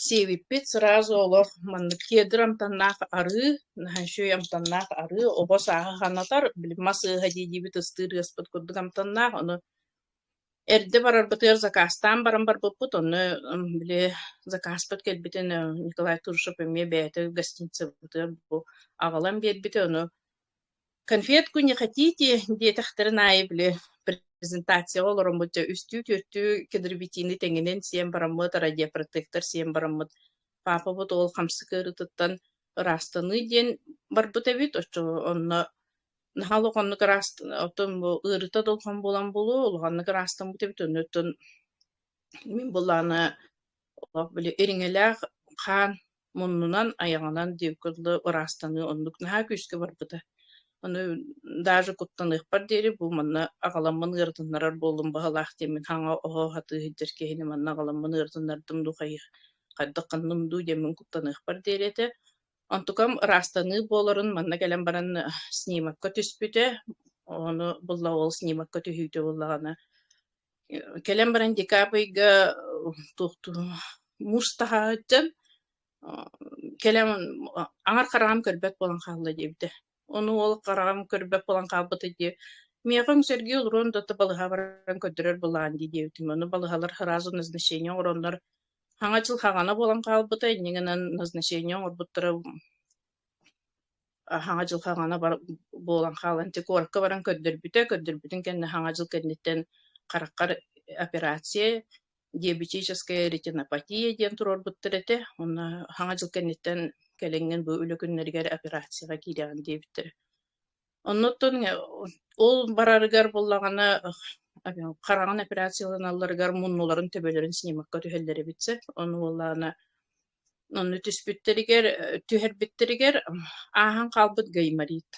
сиэбиппит сразу олох маннык кедр амтаннаах арыы, наһаа үчүгэй амтаннаах арыы, оҕо сааһа санатар, били мас ыаһа дии-диибит ыстыыр ыаспыт курдук амтаннаах, ону Эрдэ барарбытыгар заказтаан баран барбыппыт, онно били заказпыт кэлбитин Николай Турышев эмиэ бэйэтэ гостиницабытыгар бу аҕалан биэрбитэ, ону «Конфетку не хотите?» диэтэхтэрин аайы били презентацияҕа олороммут дьэ үстүү-түөртүү кедровитины тэҥинэн сиэн бараммыт, радиопротектор сиэн бараммыт, паапабыт ол хамсык ыарыытыттан ыраастаныы диэн барбыт эбит, оччо онно Наһаа улаханнык ыраас оттон бу ыарыыта да улахан буолан буолуо, улаханнык ыраастаммыт эбит. Оннуттан мин былаана олох били ириҥэлээх хаан муннунан, айаҕынан диэбиккэ дылы ыраастаныы оннук наһаа күүскэ барбыта. Ону даже куттаныахпар диэри бу манна аҕаламмын ыарытыннарар буоллум баһылаах диэммин хаҥа оһо сатыы сылдьар киһини манна аҕаламмын ыарытыннардым дуу хайдах гынным дуу диэммин куттаныахпар диэри этэ. Онтукам ыраастаныы буоларын манна кэлэн баран снимокка түспүтэ, ону булла ол снимокка түһүүтэ буоллаҕына кэлэн баран декабрьга туохтуу муус таһаһыттан кэлэн аҥар хараҕым көрбөт буолан хаалла диэбитэ. Ону ол хараҕым көрбөт буолан хаалбыта дии. Миэхэ үҥсэргии олоруон да балыһа баран көрдөрөр былаан дии диэбитим. Ону балыһалар сразу назначение оҥороннор Хаҥа дьыл хаҥана буолан хаалбыта, инньэ гынан назначение оҥорбуттара хаҥа дьыл хаҥана буолан хаалан ити куоракка баран көрдөрбүтэ, көрдөрбүтүн кэннэ хаҥа дьыл кэнниттэн хараххар операция диабетическая ретинопатия диэн туруорбуттар этэ. Онно хаҥа дьыл кэнниттэн кэлиҥҥин бу үлэ күннэригэр операцияҕа киирэҕин диэбиттэрэ. Оннуттан ол барарыгар буоллаҕына хараҕын операцияланалларыгар муннуларын төбөлөрүн снимокка түһэллэр эбит сөп. Ону буоллаҕына онно түспүттэригэр түһэрбиттэригэр ааһан хаалбыт гайморит.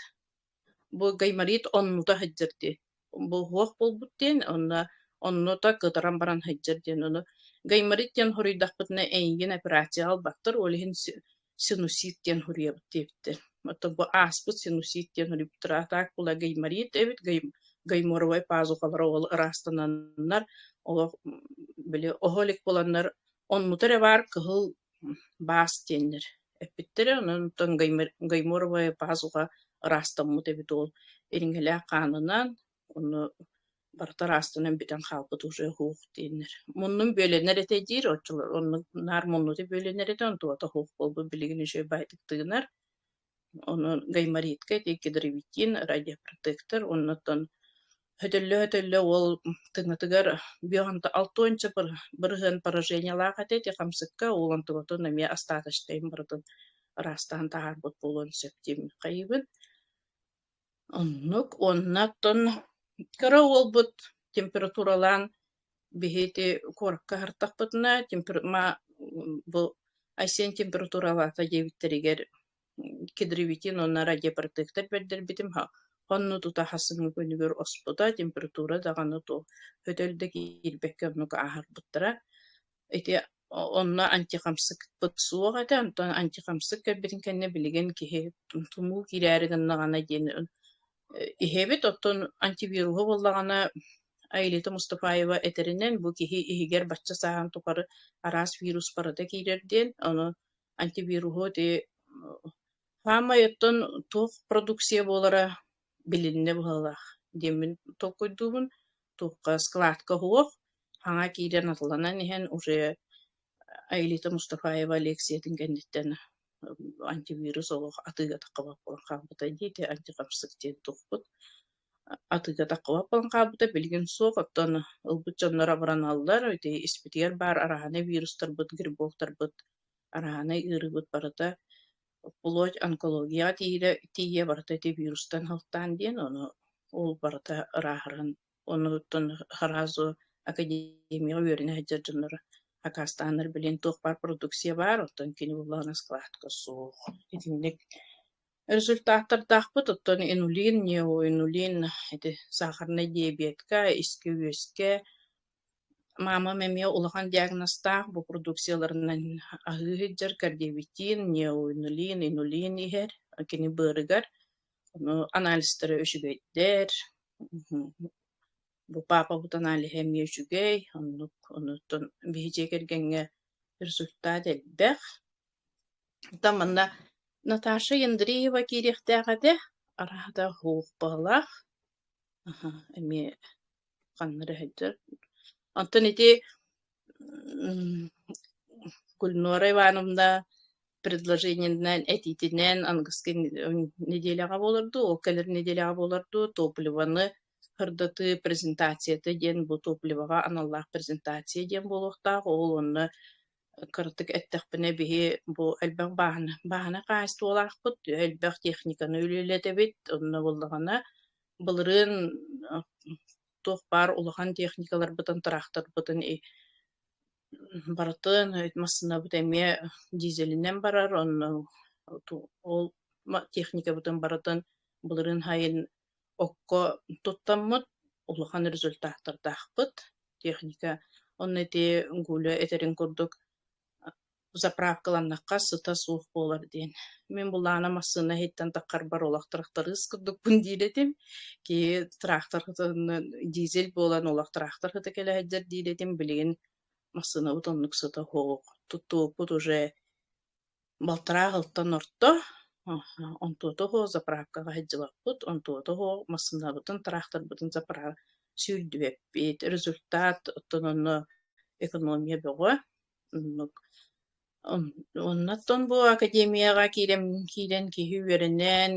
Бу гайморит оннута сылдьар дии. Бу уһуох буолбут диэн онно оннута кытаран баран сылдьар диэн ону гайморит диэн хоруйдахпытына эйигин операцияҕа ылбаттар, ол иһин синусит диэн суруйабыт диэбиттэр. Оттон бу ааспыт синусит диэн суруйбуттара. А так була гайморит эбит, гайморовай пазухалара ол ыраастананнар, олох били оһо илик буоланнар оннута эрэ баар кыһыл баас диэннэр эппиттэрэ. Онон оттон гайморовая пазуха ыраастаммыт эбит ол ириҥэлээх хаанынан, ону барыта ыраастанан бүтэн хаалбыт уже уһуох диэннэр. Муннум бүөлэнэр этэ диир, оччолор оннук наар муннута бүөлэнэр этэ, онтугата уһуох буолбут билигин үчүгэй баайдык тыынар. Ону гайморитка ити кедровитин, радиопротектор оннуттан хөтөллө-хөтөллө уол тыҥатыгар бүөҕүнтэ алтыанча бырыһыан поражениелаах этэ ити хамсыкка уол онтугатын эмиэ остаточнайын барытын ыраастаан таһаарбыт буолуон сөп диэммин хайыыбын. Оннук уонна оттон кыра уолбут температуралаан биһи ити куоракка аһартахпытына бу Айсен температуралаата диэбиттэригэр кедровитин уонна радиопротектор бэрдэрбитим онно тута хасыҥҥы күнүгэр оспута, температура даҕаны туох өтөл да киирбэккэ оннук ааһарбыттара. Ити онно антихамсыкпыт суох этэ, онтон антихамсык кэлбитин кэннэ билигин киһи тумуу киирээри гыннаҕына диэн иһэбит. Оттон антивируһу буоллаҕына Аэлита Мустафаева этэринэн, бу киһи иһигэр бачча сааһын тухары араас вирус барыта киирэр диэн, ону антивируһу ити саамай оттон туох продукция буолара билиннэ быһыылаах диэммин толкуйдуубун. Туохха складка суох, хаҥа киирэн атыланан иһэн уже Аэлита Мустафаева лекциятын кэнниттэн антивирус олох атыыга таххыбат буолан хаалбыта дии, ити антихамсык диэн тухпут атыыга таххыбат буолан хаалбыта билигин суох, оттон ылбыт дьоннор абыраналлар, ити испитигэр баар араһанай вирустарбыт, грибоктарбыт, араһанай ыарыыбыт барыта Плоть онкологияҕа тиийэ барыта ити вирустан сылтаан диэн, ону ол барыта ырааһыран, онуттан сразу академияҕа үөрэнэ сылдьар дьоннор акаастааннар билин туох баар продукция баар, оттон кини буоллаҕына складка суох. Итинник результаттардаахпыт, оттон инулин, неоинулин ити сахарнай диабетка, искэ-үөскэ. Маамам эмиэ улахан диагнозтаах, бу продукцияларынан аһыы сылдьар кардиовитин, неоинулин, инулин иһэр кини быарыгар. Ону анализтара үчүгэйдэр. Бу паапабыт аналиһа эмиэ үчүгэй, оннук онуттан биһи дьиэ кэргэҥҥэ результат элбэх. Оттон манна Наташа Андреева киириэхтээх этэ, арааһата суох баҕалаах, эмиэ ханна эрэ сылдьар. Оттон ити Гульнура Ивановна предложениетынан, этиитинэн аныгыскы нэдиэлэҕэ буолар дуу, ол кэлэр нэдиэлэҕэ буолар дуу, топливоны сырдатыы презентацията диэн бу топливоҕа аналлаах презентация диэн буолуохтаах. Ол онно кыратык эттэхпинэ биһи бу элбэх бааһына бааһына хаһаайыстыбалаахпыт, элбэх техниканы үлэлэтэбит, онно буоллаҕына былырыын туох баар улахан техникаларбытын, тыраахтарбытын барытын массыынабыт эмиэ дизелинэн барар, онно ол техникабытын барытын былырыын сайын окко туттаммыт улахан результаттардаахпыт техника. Онно ити Гуля этэрин курдук заправкаланнахха сыта суох буолар диэн. Мин булаана массыына иһиттэн таххарбар олох тырахтарыыс курдукпун диир этим. Киһи тыраахтар дизель буолан олох тыраахтар сыта кэлэ сылдьар диир этим. Билигин массыынабыт оннук сыта суох. Туттубуппут уже балтараа сылтан орто. Онтуота суох заправкаҕа сылдьыбаппыт, онтуота суох массыынабытын, тыраахтарбытын заправ сүүрдүбэппит. Результат оттон онно экономия бөҕө. Оннук. Оннуттан бу академияҕа киирэн киирэн киһи үөрэнэн,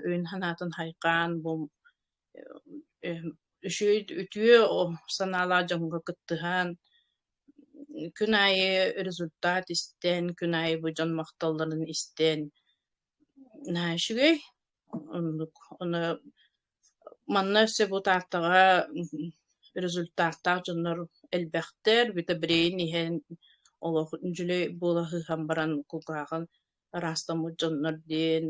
өйүн-санаатын хайҕаан бу үчүгэй үтүө санаалаах дьоҥҥо кыттыһан, күн аайы результат истэн, күн аайы бу дьон махталларын истэн наһаа үчүгэй. Оннук. Ону манна өссө бу Тааттаҕа результаттаах дьоннор элбэхтэр, витабрейн иһэн олох дьүлэй буола сыһан баран кулгааҕын ыраастаммыт дьоннор диэн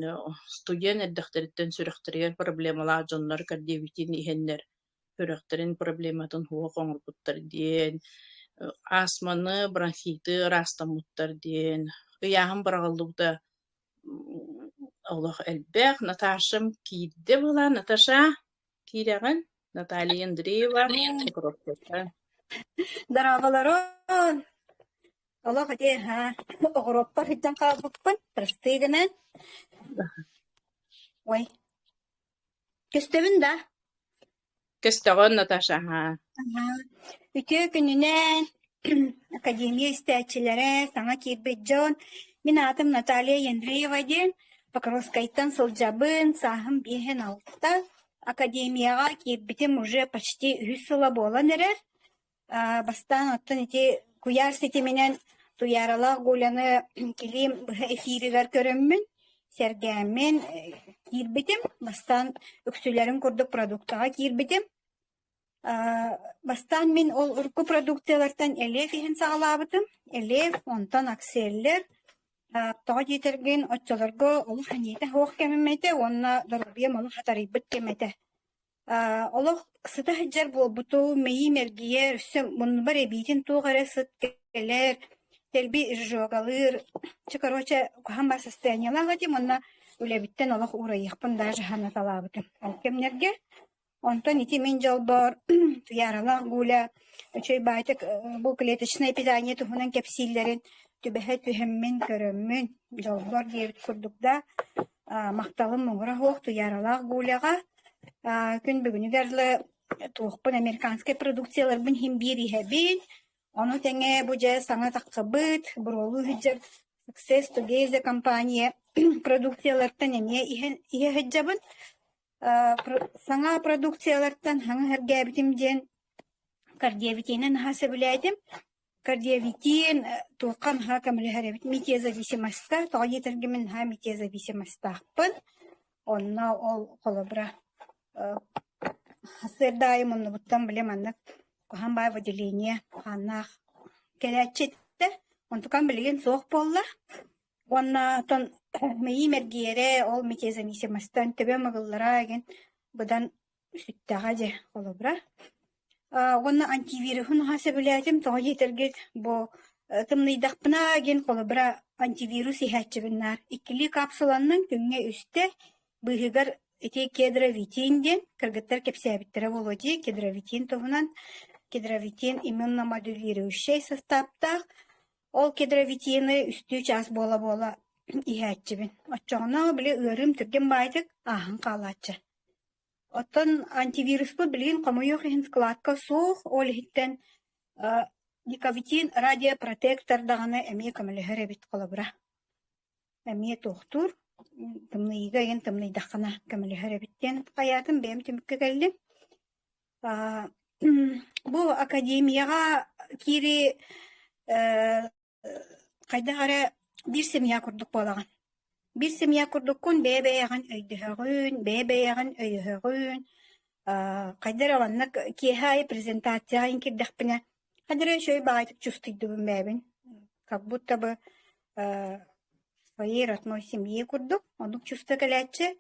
студент эрдэхтэриттэн сүрэхтэригэр проблемалаах дьоннор кардиовитин иһэннэр сүрэхтэрин проблематын суох оҥорбуттар диэн, астманы, бронхиты ыраастаммыттар диэн, ыйааһын быраҕыллыбыта олох элбэх. Наташам киирдэ буолан, Наташа, киирэҕин? Наталья Андреева, Покровская. Дорооболорун! Олох ити оҕуруоппар сылдьан хаалбыппын, простыы гынан. Ой, көстөбүн да? Көстөҕүн, Наташа, аһаа. Үтүө күнүнэн Академия истээччилэрэ, саҥа киирбит дьон. Мин аатым Наталья Андреева диэн, Покровскайтан сылдьабын, сааһым 56. Академияҕа киирбитим уже почти үһүс сыла буолан эрэр. Бастаан оттон ити куйаар ситиминэн Туйааралаах Гуляны килиим быһа эфиригэр көрөммүн, сэргээммин киирбитим. Бастаан үксүлэрин курдук продуктаҕа киирбитим. Бастаан мин ол урукку продукциялартан Элев иһин саҕалаабытым. Элев, онтон Акселлер. Тоҕо диэтэргин, оччолорго олох эниэтэ суох кэмим этэ уонна доруобуйам олох хатарыйбыт кэм этэ. Олох сыта сылдьар буолбутум, мэйиим эргийэр, өссө муннубар эбиитин туох эрэ сыт кэлэр, дэлби изжогалыыр. Чэ, короче, куһаҕан баар состояниелаах этим уонна үлэбиттэн олох уурайыахпын даже санаталаабытым ол кэмнэргэ. Онтон ити мин дьолбор Туйааралаах Гуля үчүгэй баайтык бу клеточное питание туһунан кэпсииллэрин түбэһэ түһэммин, көрөммүн, дьолбор диэбит курдук да махталым муҥура суох Туйааралаах Гуляҕа күн бүгүнүгэр дылы туохпун американскай продукцияларбын иһин биир иһэбин. Ону тэҥэ бу дьэ саҥа тахсыбыт буруолуу сылдьар Success Together компания продукциялартан эмиэ иһэ сылдьабын. Саҥа продукциялартан саҥа сэргээбитим диэн кардиовитинэн наһаа сөбүлээтим. Кардиовитин туохха наһаа көмөлөһөр эбит метеозависимостька, тоҕо диэтэргэ мин наһаа метеозависимостаахпын. Онно ол холобура сарсыарда аайы муннубуттан били маннык куһаҕан баай выделение хааннаах кэлээччи этэ. Онтукам билигин суох буолла. Уонна оттон мэйиим эргийэрэ, ол метеозависимостан төбөм ыгыллара игин быдан сүттэҕэ дьэ холобура. Уонна антивируһу наһаа сөбүлээтим, тоҕо диэтэргит бу тымныйдахпына диэн холобура антивирус иһээччибин наар. Иккилии капсуланнан күҥҥэ үстэ, быыһыгар ити кедровитин диэн кыргыттар кэпсээбиттэрэ буолуо дии, кедровитин туһунан. Кедровитин иммуномодулирующай састааптаах. Ол кедровитины үстүү чаас буола-буола иһээччибин. Оччоҕуна били ыарыым түргэн баайытык ааһан хаалааччы. Оттон антивируспут билигин хомойуох иһин складка суох, ол иһиттэн Никовитин радиопротектор даҕаны эмиэ көмөлөһөр эбит холобура. Эмиэ туохтуур, тымныйыыга игин тымныйдаххына көмөлөһөр эбит диэн хайаатым бэйэм түмүккэ кэллим. Бу академияҕа киири хайдах эрэ биир семья курдук буолаҕын. Биир семья курдуккун бэйэ-бэйэҕин өйдөһөҕүн, бэйэ-бэйэҕин өйөһөҕүн. Хайда эрэ маннык киэһэ аайы презентацияҕа иҥ киирдэхпинэ, хайда эрэ үчүгэй баҕайытык чувствуйдубун бэйэбин. Как будто бы своей родной семьи курдук, оннук чувство кэлээччи.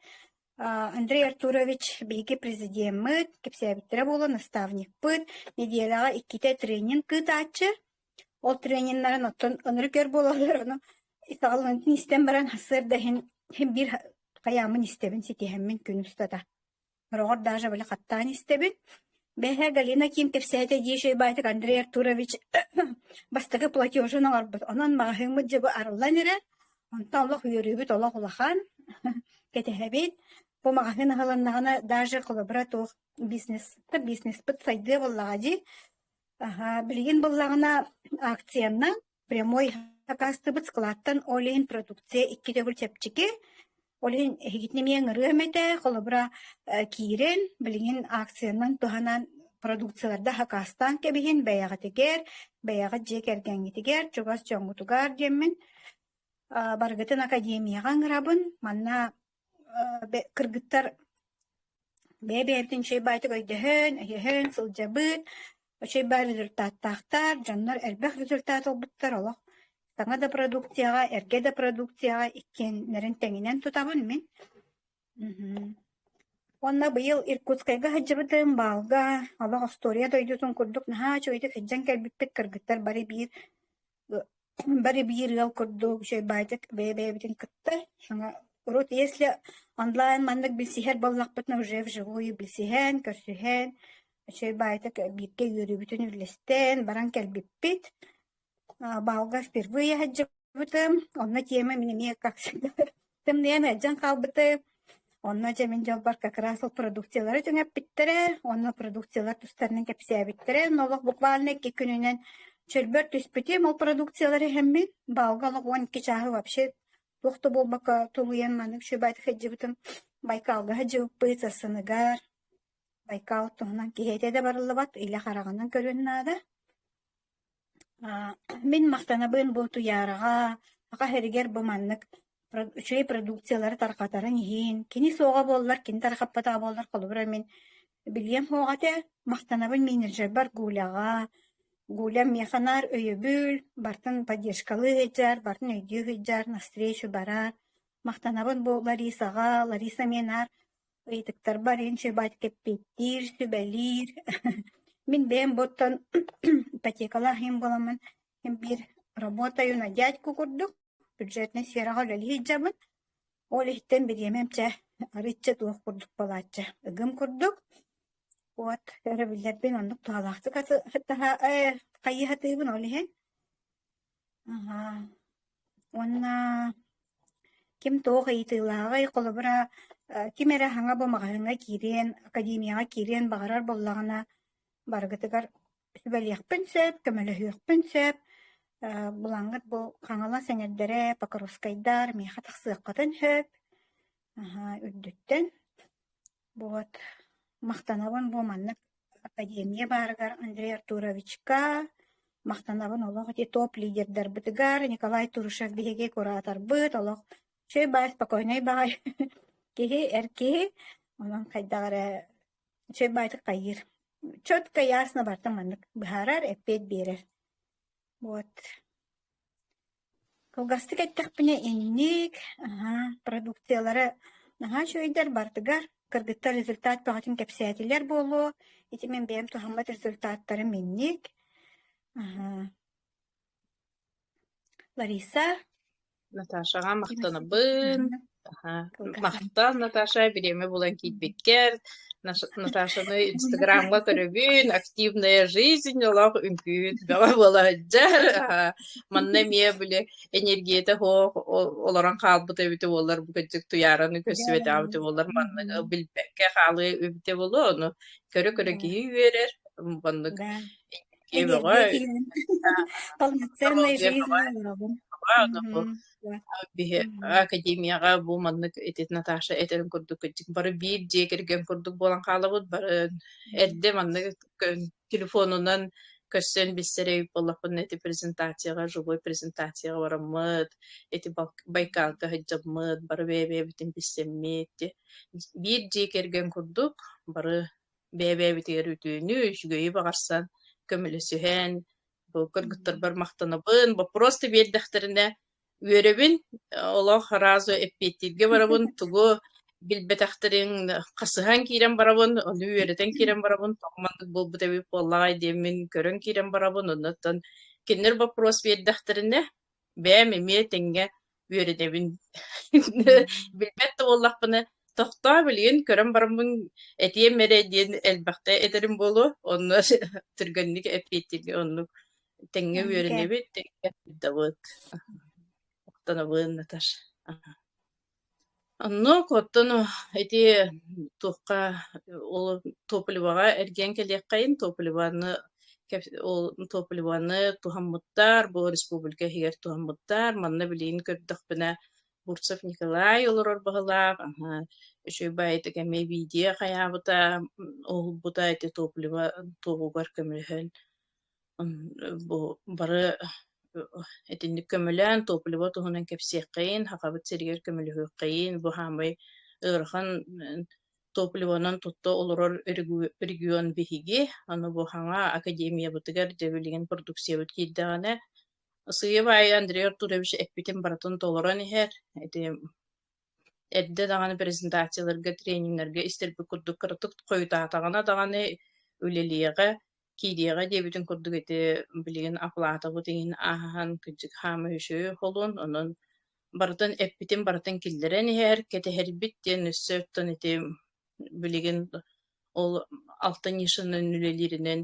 Андрей Артурович биһиги президеммыт, кэпсээбиттэрэ буолуо, наставникпыт, нэдиэлэҕэ иккитэ тренинг ыытааччы. Ол трениннэрин оттон ынырык өр буолаллар, ону итэҕэллэнитин истэн баран сарсыарда иһин иһин биир хайааммын истэбин, ситиһэммин күн устата. Сороҕор даже били хаттаан истэбин. Бэһэ Галина Ким кэпсээтэ дии үчүгэй баайтык Андрей Артурович бастакы платежун оҥорбут. Онон маҕаһыыммыт дьэ бу арыллан эрэр. Онтон олох үөрүүбүт олох улахан. Кэтэһэбит. Бу маҕаһыын аһылыннаҕына даже холобура туох бизнес бизнеспыт сайдыа буоллаҕа дии. Аһаа, билигин буоллаҕына акцияннан прямой сакаастыыбыт складтан ол иһин продукция икки төгүл чэпчэки. Ол иһин эһигитин эмиэ ыҥырыам этэ, холобура киирэн билигин акциянан туһанан продукцияларда сакаастаан кэбиһин бэйэҕитигэр, бэйэҕит дьиэ кэргэҥҥитигэр, чугас дьоҥҥутугар диэммин барыгытын академияҕа ыҥырабын. Манна кыргыттар бэйэ-бэйэбитин үчүгэй баайтык өйдөһөн, өйөһөн сылдьабыт, үчүгэй баар результаттаахтар, дьоннор элбэх результат ылбыттар олох саҥа да продукцияҕа, эргэ да продукцияҕа иккиэннэрин тэҥинэн тутабын мин. Уонна быйыл Иркутскайга сылдьыбытым, баалга, олох остуоруйа дойдутун курдук наһаа үчүгэйдик сылдьан кэлбиппит, кыргыттар бары биир Бары биир ыал курдук үчүгэйбаайдык бэйэ-бэйэбитин кытта саҥа урут если онлайн маннык билсиһэр буоллахпытына уже вживую билсиһэн, көрсүһэн үчүгэйбаайдык бииргэ үөрүүбүтүн үллэстэн баран кэлбиппит. Баалга впервые сылдьыбытым, онно тиэмэ мин эмиэ как всегда тымныйан ыалдьан хаалбытым. Онно дьэ мин дьолбор как раз ол продукциялары түҥэппиттэрэ, онно продукциялар тустарынан кэпсээбиттэрэ. Онно олох буквально икки күнүнэн чөлбөр түспүтүм. Ол продукциялары иһэммин баалга олох 12 чааһы вообще туох да буолбакка тулуйан маннык үчүгэйдик сылдьыбытым. Байкалга сылдьыбыппыт сарсыныгар. Байкал туһунан киһи этэ да барыллыбат, илэ хараҕынан көрүөн наада. Мин махтанабын бу Туйаараҕа, саха сиригэр бу маннык үчүгэй продукциялары тарҕатарын иһин. Кини суоҕа буоллар, кини тарҕаппатаҕа буоллар, холобура мин билиэм суоҕа этэ. Махтанабын менеджербар Гуляҕа. Гуля миэхэ наар өйөбүл, барытын поддержкалыы сылдьар, барытын өйдүү сылдьар, навстречу барар. Махтанабын бу Ларисаҕа, Лариса эмиэ наар ыйытыктарбар иһин сүбэ кэппиэттиир, сүбэлиир. Мин бэйэм буоттан ипотекалаах иһин буоламмын син биир работаю на дядьку курдук бюджетнай сфераҕа үлэлии сылдьабын. Ол иһиттэн бириэмэм чэ арыычча туох курдук буолааччы ыгым курдук. Вот өрөбүллэрбин оннук туһалаахтык хайыы сатыыбын ол иһин. Уонна ким туох ыйытыылааҕый, холобура, ким эрэ саҥа бу маҕаһыыҥҥа киириэн, академияҕа киириэн баҕарар буоллаҕына, барыгытыгар сүбэлиэхпин сөп, көмөлөһүөхпүн сөп. Булаҥҥыт бу Хаҥалас эҥэрдэрэ, Покровскайдар миэхэ тахсыаххытын сөп. Үрдүттэн. Вот махтанабын бу маннык академия баарыгар Андрей Артуровичка, махтанабын олох ити топ-лидердарбытыгар Николай Турушев биһиги кураторбыт, олох үчүгэй баай, спокойнай баҕайы киһи, эр киһи, онон хайдах эрэ үчүгэй баайтык хайыыр. Четко, ясно барыта маннык быһаарар, эппиэт биэрэр. Вот. Кылгастык эттэхпинэ инник, аһаа, продукциялара наһаа үчүгэйдэр барытыгар. Кыргыттар результат бөҕөтүн кэпсээтилэр буолуо. Ити мин бэйэм туһаммат результаттарым инник. Лариса? Наташаҕа махтанабын. Махтал, Наташа, бириэмэ булан киирбиккэр. Наташаны Инстаграмҥа көрөбүн, активная жизнь, олох үҥкүүт бөҕө буола сылдьар. Манна эмиэ били энергията суох олорон хаалбыт эбитэ буоллар, бу кырдьык Туйаараны көрсүбэтэҕэ эбитэ буоллар, маннык билбэккэ хаалыа эбитэ буолуо. Ону көрө-көрө киһи үөрэр. Маннык энергия бөҕө. Полноценной Доруобуйа жизнь бөҕө. олоробун. Ону бу биһи академияҕа бу маннык ити Наташа этэрин курдук кырдьык бары биир дьиэ кэргэн курдук буолан хаалабыт. Бары эрдэ маннык телефонунан көрсөн билсэр эбит буоллахпына ити презентацияҕа, живой презентацияҕа бараммыт, ити Байкалга сылдьаммыт, бары бэйэ-бэйэбитин билсэммит, биир дьиэ кэргэн курдук бары бэйэ-бэйэбитигэр үтүөнү, үчүгэйи баҕарсан, көмөлөсүһэн, бу кыргыттарбар махтанабын. Боппуруос да биэрдэхтэринэ үөрэбин, олох сразу эппиэттииргэ барабын, тугу билбэтэхтэрин хасыһан киирэн барабын, ону үөрэтэн киирэн барабын, тоҕо маннык буолбут эбит буоллаҕай диэммин көрөн киирэн барабын, оннуттан кинилэр боппуруос биэрдэхтэринэ бэйэм эмиэ тэҥҥэ үөрэнэбин. Билбэт да буоллахпына, тохтоо билигин көрөн бараммын этиэм эрэ диэн элбэхтэ этэрим буолуо, онно түргэнник эппиэттииргэ оннук тэҥҥэ үөрэнэбит, тэҥҥэ сылдьабыт. Махтанабын, Наташа. Оннук, оттон ити туохха ол топливоҕа эргийэн кэлиэххэйин, топливоны ол топливоны туһаммыттар, бу республика иһигэр туһаммыттар. Манна билигин көрдөхпүнэ Бурцев Николай олорор баһылаах, аһа, үчүгэй баайытык эмиэ видео хайаабыта, уһулбута ити топливо туоҕугар көмөлөһөн Бу бары итинник көмөлөөн топливо туһунан кэпсиэххэйин, Сахабыт сиригэр көмөлөһүөххэйин, бу саамай ыарахан топливонан тутта олорор регион биһиги. Аны бу саҥа академиябытыгар дьэ билигин продукциябыт киирдэҕинэ, сыыйа-баайа Андрей Артурович эппитин барытын толорон иһэр. Ити Эрдэ даҕаны презентацияларга, трениннэргэ истэрбит курдук кыратык хойутаатаҕына даҕаны үлэлиэҕэ, киириэҕэ диэбитин курдук ити билигин оплатабыт иһин ааһан кырдьык хаама үчүгэй холуон, онон барытын эппитин барытын киллэрэн иһэр, кэтэһэрбит диэн өссө оттон ити билигин ол алта нишанан үлэлииринэн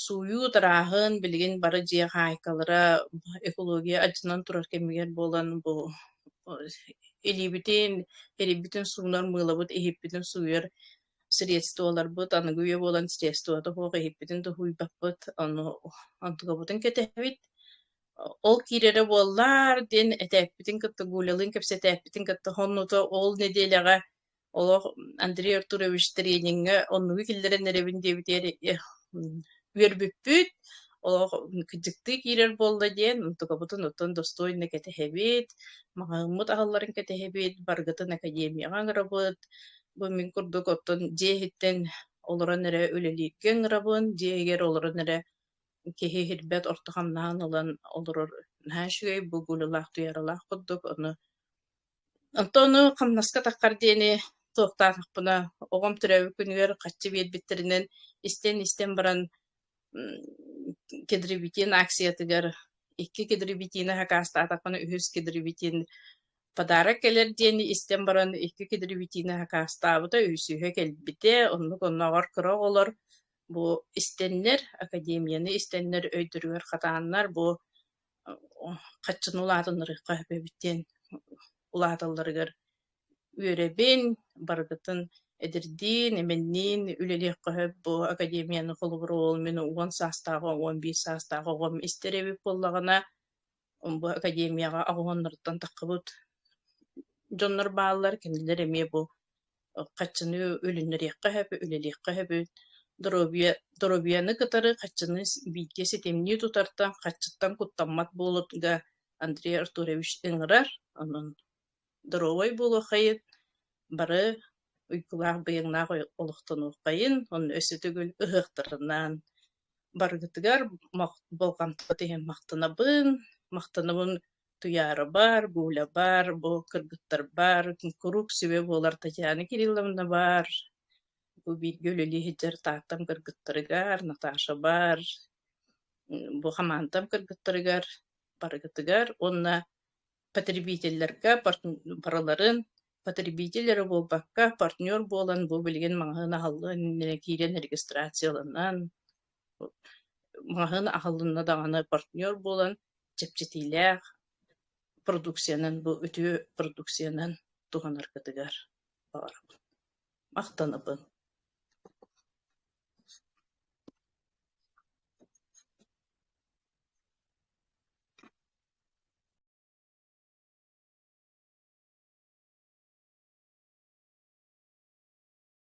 Сууйуу, тарааһын билигин бары дьиэ хаһаайкалара экология алдьанан турар кэмигэр буолан бу илиибитин, илиибитин суунар мыылабыт, иһиппитин сууйар средстволарбыт аныгы үйэ буолан средствота суох иһиппитин да сууйбаппыт, ону онтукабытын кэтэһэбит. Ол киирэрэ буоллар диэн этээппитин кытта Гулялыын кэпсэтээппитин кытта хоннута ол нэдиэлэҕэ Олох Андрей Артурович трениҥҥэ оннугу киллэрэн эрэбин диэбитигэр үөрбүппүт, олох кыдьыктыы киирэр буолла диэн онтукабытын оттон достойно кэтэһэбит, маҕаһыыммыт аһылларын кэтэһэбит, барыгытын академияҕа ыҥырабыт. Бу мин курдук оттон дьиэ иһиттэн олорон эрэ үлэлииргэ ыҥырабын, дьиэ иһигэр олорон эрэ киһи иһирбэт орто хамнаһын ылан олорор наһаа үчүгэй, бу гулялаах туйаралаах курдук, ону Онтон ону хамнаска таххар диэни туохтаатахпына, оҕом төрөөбүт күнүгэр харчы биэрбиттэринэн истэн-истэн баран кедревитин акциятыгар икки кедревитины сакаастаатахпына үһүс кедревитин подарок кэлэр диэни истэн баран икки кедревитины сакаастаабыта, үсүһэ кэлбитэ. Оннук оннооҕор кыра оҕолор бу истэннэр, академияны истэннэр өйдөрүгэр хатааннар бу хаччыны улаатыннарыахха сөп эбит диэн улааталларыгар үөрэбин, барыгытын эдэрдиин, эмэнниин үлэлиэххэ сөп. Бу академияны холобур ол мин 10 саастаах, 11 саастаах оҕом истэр эбит буоллаҕына, бу академияҕа оҕоһонноруттан таххыбыт дьоннор бааллар, кинилэр эмиэ бу Хаччыны үлүннэриэххэ сөп, үлэлиэххэ сөп. Доруобуйа доруобуйаны кытары хаччыны бииргэ ситимнии тутартан, хаччыттан куттаммат буоларга Андрей Артурович ыҥырар. Онон доруобай буолуоххайын, бары уйгулаах-быйаҥнаах олохтонуоххайын, онно өссө төгүл ыһыахтарынан барыгытыгар болҕомто иһин махтанабын, махтанабын. Туйаарабар, Гулябар, бу кыргыттарбар куруук сүбэ буолар Татьяна Кирилловна баар, бу бииргэ үлэлии сылдьар Тааттам кыргыттарыгар, Наташабар, бу хамаандам кыргыттарыгар барыгытыгар уонна потребителлэргэ барыларын потребитель эрэ буолбакка партнер буолан бу билигин маҕаһыын аһыллыан иннинэ киирэн регистрацияланан маҕаһыын аһыллынна даҕаны партнер буолан чэпчэтиилээх продукциянан бу үтүө продукциянан туһанаргытыгар баҕарабын. Махтанабын.